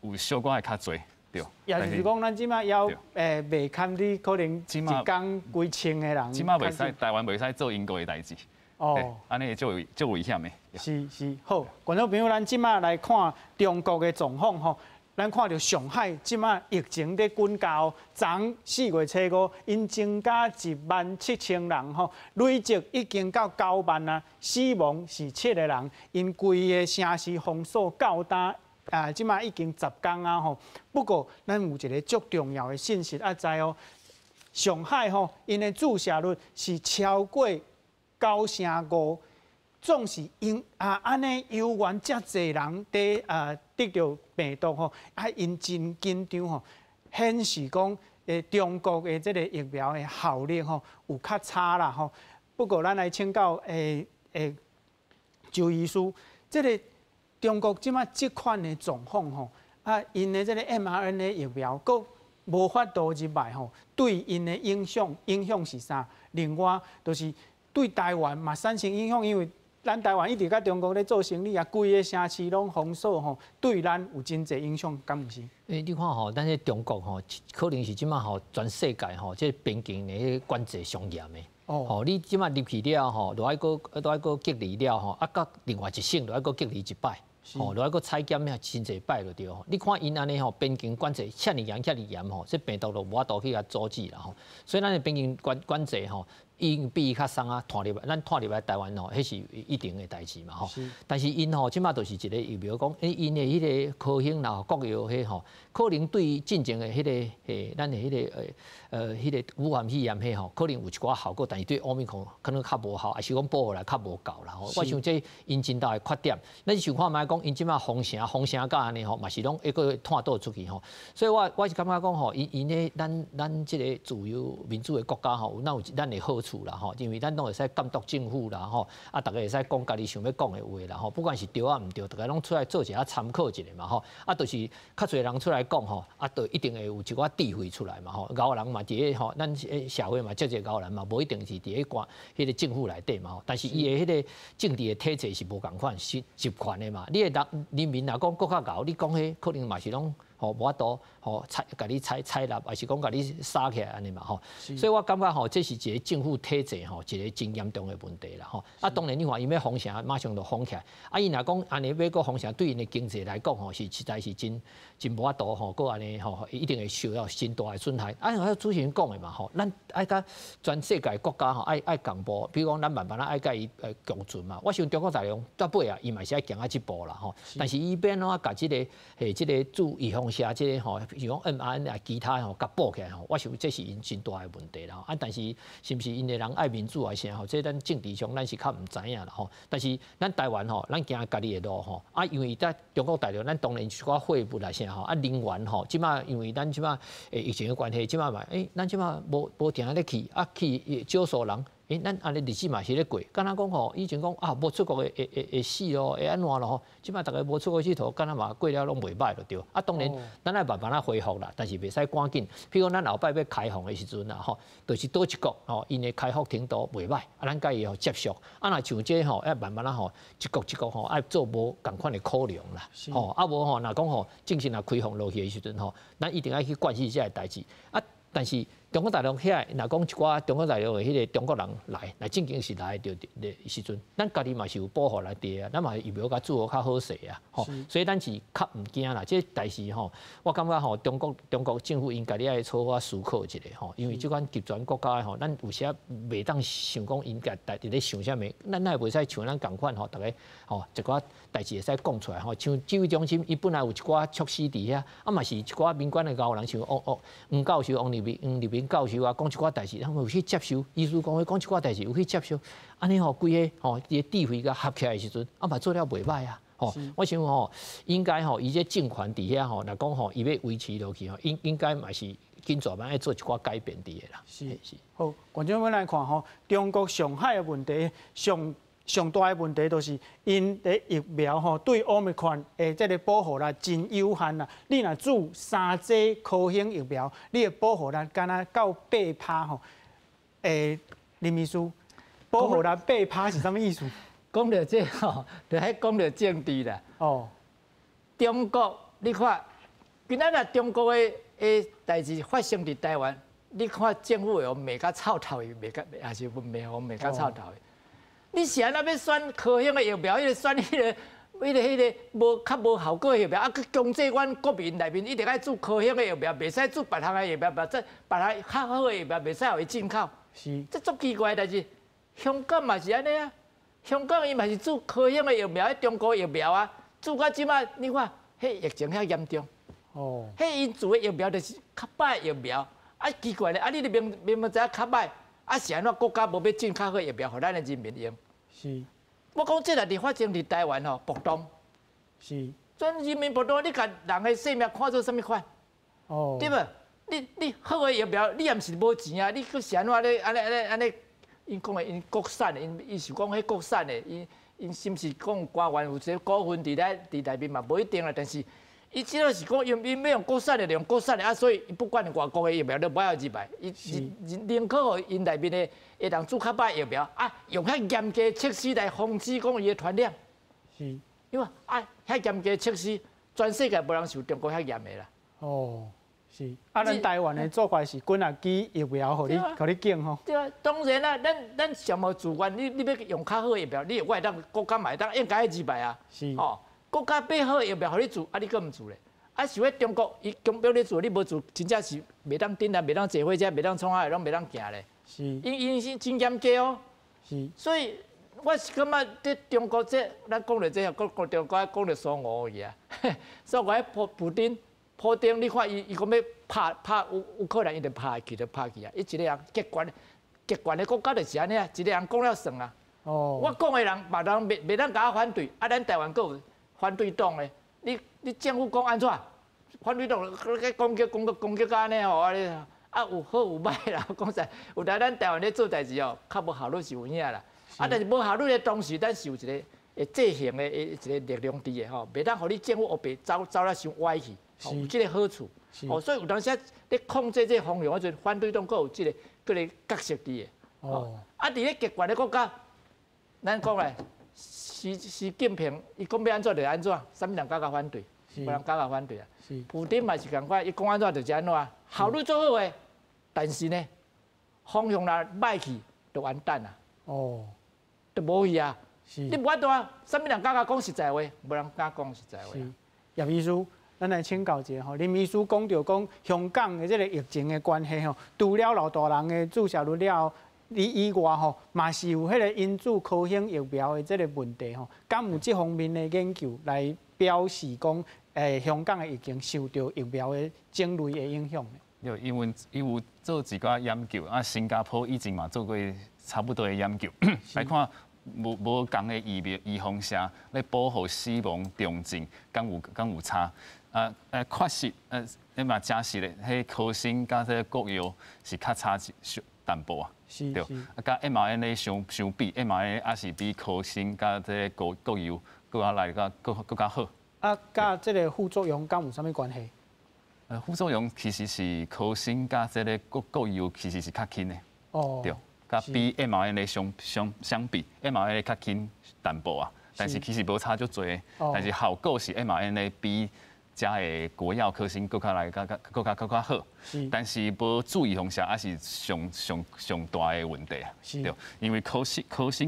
有小可會較濟。對。也就是講，咱這馬猶袂堪你可能一工幾千个人。這馬袂使台灣袂使做英國的代誌。按呢足足危險的。是是，好，觀眾朋友，咱這馬來看中國的狀況吼。咱看著上海這馬疫情咧滾高，昨4月初5，𪜶增加1萬7千人吼，累積已經到9萬啊，死亡是7個人，𪜶規个城市封鎖到今啊，這馬已經10工啊吼。不過，咱有一个足重要的信息愛知哦，上海吼，𪜶的注射率是超過9成5。總是𪜶啊，按呢猶原遮濟人佇得著病毒吼，啊，𪜶真緊張吼，顯示講中國的這个疫苗的效力吼有較差啦吼。不過咱來請教周醫師，這个中國這馬這款的狀況吼，啊，𪜶的這个 mRNA 疫苗閣無法度入來吼，對𪜶的影響是啥？另外，就是對台灣嘛產生影響，因為咱台灣一直佮中國咧做生意啊，規个城市攏封鎖吼，對咱有真濟影響，敢毋是？你看吼，咱這中國吼，可能是這馬吼全世界吼，這邊境的彼管制上嚴的。吼，你這馬入去了吼，就愛閣都愛閣隔離了吼，啊，閣另外一省就愛閣隔離一擺，吼，就愛閣採檢遐真濟擺就對吼。你看𪜶按呢吼，邊境管制遮爾嚴遮爾嚴吼，這病毒就無法度去共阻止啦吼。所以咱的邊境管制吼，已經比伊較鬆啊，拖入來，咱拖入來台灣吼，彼是一定的代誌嘛吼。但是𪜶吼，這馬就是一个疫苗講，𪜶的彼个科興啦、國藥彼吼，可能對進前的彼个咱的彼个彼个武漢肺炎彼吼，可能有一寡效果，但是對奧密克戎可能較無效，抑是講保護力較無夠啦吼。我想這𪜶真大的缺點。咱想看覓講，𪜶這馬封城封城到按呢吼，嘛是攏會閣拖倒出去吼。所以我是感覺講吼，𪜶𪜶咧咱咱這个自由民主的國家吼，有咱有咱的好處啦吼，因為咱攏會使監督政府啦吼，啊，逐家會使講家己想欲講的話啦吼，不管是對抑毋對，逐家攏出來做一下參考一下嘛吼，啊，就是較濟人出來講吼，啊，就一定會有一寡智慧出來嘛吼，𠢕人嘛佇咧吼，咱社會嘛足濟𠢕人嘛，無一定是佇咧管彼個政府內底嘛吼，但是伊的彼個政治的體制是無仝款，是集權的嘛，你的人人民若講閣較𠢕，你講彼可能嘛是攏吼無法度吼採共你採採納，抑是講共你殺起來按呢嘛吼，所以我感覺吼，這是一個政府體制吼，一個真嚴重的問題啦吼。啊，當然你看伊欲封城，馬上就封起來。啊，伊若講按呢欲閣封城，對𪜶的經濟來講吼，是實在是真真無法度吼，閣按呢吼，一定會受到真大的損害。啊，主持人講的嘛吼，咱愛佮全世界國家吼，愛愛共步，比如講咱慢慢仔愛佮伊共存嘛。我想中國大陸到尾啊，伊嘛是愛行到這步啦吼。但是伊欲按怎共這个這个注預防射這个吼，比如講 mRNA 其他吼，共補起來吼，我想這是𪜶真大的問題啦。啊，但是是毋是𪜶的人愛民主還是啥吼？這咱政治上咱是較毋知影啦吼。但是咱台灣吼，咱行家己的路吼。啊，因為佇中國大陸，咱當然一寡貨物啊啥吼，啊人員吼，這馬因為咱這馬疫情的關係，這馬嘛，咱這馬無定咧去，啊去少數人。咱按呢日子嘛是咧過，敢若講吼，以前講啊，無出國會會會死咯，會按怎咯吼？這馬逐家無出國𨑨迌，敢若嘛過了攏袂䆀就對。啊，當然，咱愛慢慢仔恢復啦，但是袂使趕緊。比如講，咱後擺欲開放的時陣啦，吼，就是佗一國吼，𪜶的開放程度袂䆀，啊，咱共伊吼接觸。啊，若像這吼，愛慢慢仔吼，一國一國吼，愛做無仝款的考量啦。吼，啊無吼，若講吼，正式若開放落去的時陣吼，咱一定愛去關心這个代誌。啊，但是中國大陸遐，若講一寡中國大陸的彼个中國人來，若正經是來著的時陣，咱家己嘛是有保護來佇啊，咱嘛疫苗共注予較好勢啊，吼，所以咱是較毋驚啦。這代誌吼，我感覺吼，中國政府𪜶家己愛好好思考一下吼，因為這款極權國家吼，咱有時袂當想講𪜶家佇咧想啥物，咱也袂使像咱仝款吼，逐家吼一寡代誌會使講出來吼，像指揮中心，伊本來有一寡措施佇遐，啊嘛是一寡民間的𠢕人，像王王黃教授、王立明教授啊，講一寡代誌，他們有去接受。醫師公會講一寡代誌，有去接受。按呢吼，規个吼，伊的智慧共合起來的時陣，啊嘛做了袂䆀啊。吼，我想吼，應該吼，伊這政權佇遐吼，若講吼，伊欲維持落去吼，應該嘛是緊抓慢愛做一寡改變佇的啦。是。好，觀眾們來看吼，中國上海的問題上上大的問題就是𪜶的疫苗吼對奧密克戎的這个保護力真有限啦。你若注三劑科興疫苗，你的保護力敢若到8%吼。林秘書，保護力8%是啥物意思？講著這吼，就彼講著政治啦。哦，中國你看，今仔日中國的的代誌發生佇台灣，你看政府會予罵甲臭頭去，罵甲也是罵予罵甲臭頭去。你是按怎欲選科興的疫苗，彼个選彼个無較無效果的疫苗，啊，閣強制阮國民內面一定愛注科興的疫苗，袂使注別項的疫苗，袂使別項較好的疫苗，袂使予伊進口。是，這足奇怪的代誌。香港嘛是按呢啊，香港伊嘛是注科興的疫苗，彼中國疫苗啊，注到這馬，你看，彼疫情遐嚴重。哦。彼𪜶注的疫苗就是較歹疫苗，啊奇怪咧，啊你明明明知影較歹，啊是按怎國家無欲進較好疫苗，予咱的人民用？是。我講這若佇發生佇台灣吼，暴動。是。全人民暴動，你共人的性命看做啥物款？哦。對無？你好的疫苗，你也毋是無錢啊，你閣是按怎咧？按呢按呢按呢？𪜶講的𪜶國產的，𪜶伊是講彼國產的，𪜶𪜶是毋是講官員有這個股份佇咧佇內面嘛？無一定啦。但是伊只要是講𪜶𪜶欲用國產的，就用國產的啊，所以伊不管外國的疫苗都無愛入來，伊寧可予𪜶內面的的人注較歹疫苗啊，用遐嚴格測試來防止講伊的傳染。是。因為啊，遐嚴格測試，全世界無人像中國遐嚴的啦。哦。是，啊，咱台灣的做法是幾若支疫苗，予你，予你揀吼。對啊，當然啦，咱上無自願，你欲用較好的疫苗，你我會當國家嘛會當應該入來啊。是。哦，國家買好的疫苗予你注，啊，你閣毋注咧？啊，是咧中國伊強迫你注，你無注，真正是袂當頂啊，袂當坐火車，袂當創啥，攏袂當行咧。是。𪜶𪜶是真嚴格哦。是。所以我是感覺佇中國這，咱講著這，講中國講著蘇俄去啊。所以我彼普丁。普丁，你看伊伊講欲拍拍烏克蘭，伊就拍去就拍去啊！伊一个人極權極權的國家就是按呢啊，一个人講了算啊。哦。我講的人，別人袂當共我反對，啊，咱台灣閣有反對黨的。你政府講按怎？反對黨攻擊攻擊攻擊到按呢吼，啊有好有歹啦。講實，有當咱台灣咧做代誌哦，較無效率是有影啦。啊，但是無效率的同時，咱是有一個會制衡的一個力量佇的吼，袂當予你政府烏白走走得傷歪去。有這個好處，哦，所以有當時咧控制這個方向，嗰陣反對黨閣有這個閣個角色佇的。哦。啊，佇咧極權的國家，咱講咧，習近平伊講欲按怎就按怎，啥物人敢共反對？無人敢共反對啊。是。普丁嘛是仝款，伊講按怎就是按怎，效率足好的，但是呢，方向若歹去，就完蛋啊。哦。就無去啊。是。你無法度啊，啥物人敢共講實在話？無人敢講實在話。是。葉醫師。咱來請教一下吼，林醫師講著講香港的這个疫情的關係吼，除了老大人的注射率了後，你以外吼，嘛是有彼个𪜶注科興疫苗的這个問題吼，敢有這方面的研究來表示講，香港的疫情受著疫苗的種類的影響？對，因為伊有做一寡研究，啊，新加坡以前嘛做過差不多的研究，來看無仝的疫苗預防射咧保護死亡重症，敢有差？啊，確實，你嘛證實咧，彼科興佮這个國藥是較差一淡薄啊，對，啊，佮 mRNA 相比，mRNA 也是比科興佮這个國藥閣較來較閣較好。啊，佮這个副作用敢有啥物關係？副作用其實是科興佮這个國藥其實是較輕的，對，佮比 mRNA 相比，mRNA 較輕淡薄啊，但是其實無差足濟，但是效果是 mRNA 比遮的國藥科興閣較來較較閣較閣較好，但是無注預防射猶是上上上大的問題啊，對，因為科興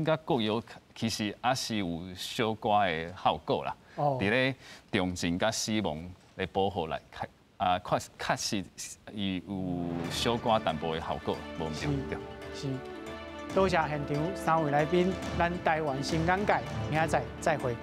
佮國藥其實猶是有小可的效果啦，佇咧重症佮死亡的保護來看，啊，確實伊有小可淡薄的效果，無毋對，對。是，多謝現場三位來賓，咱台灣新眼界，明仔載再會。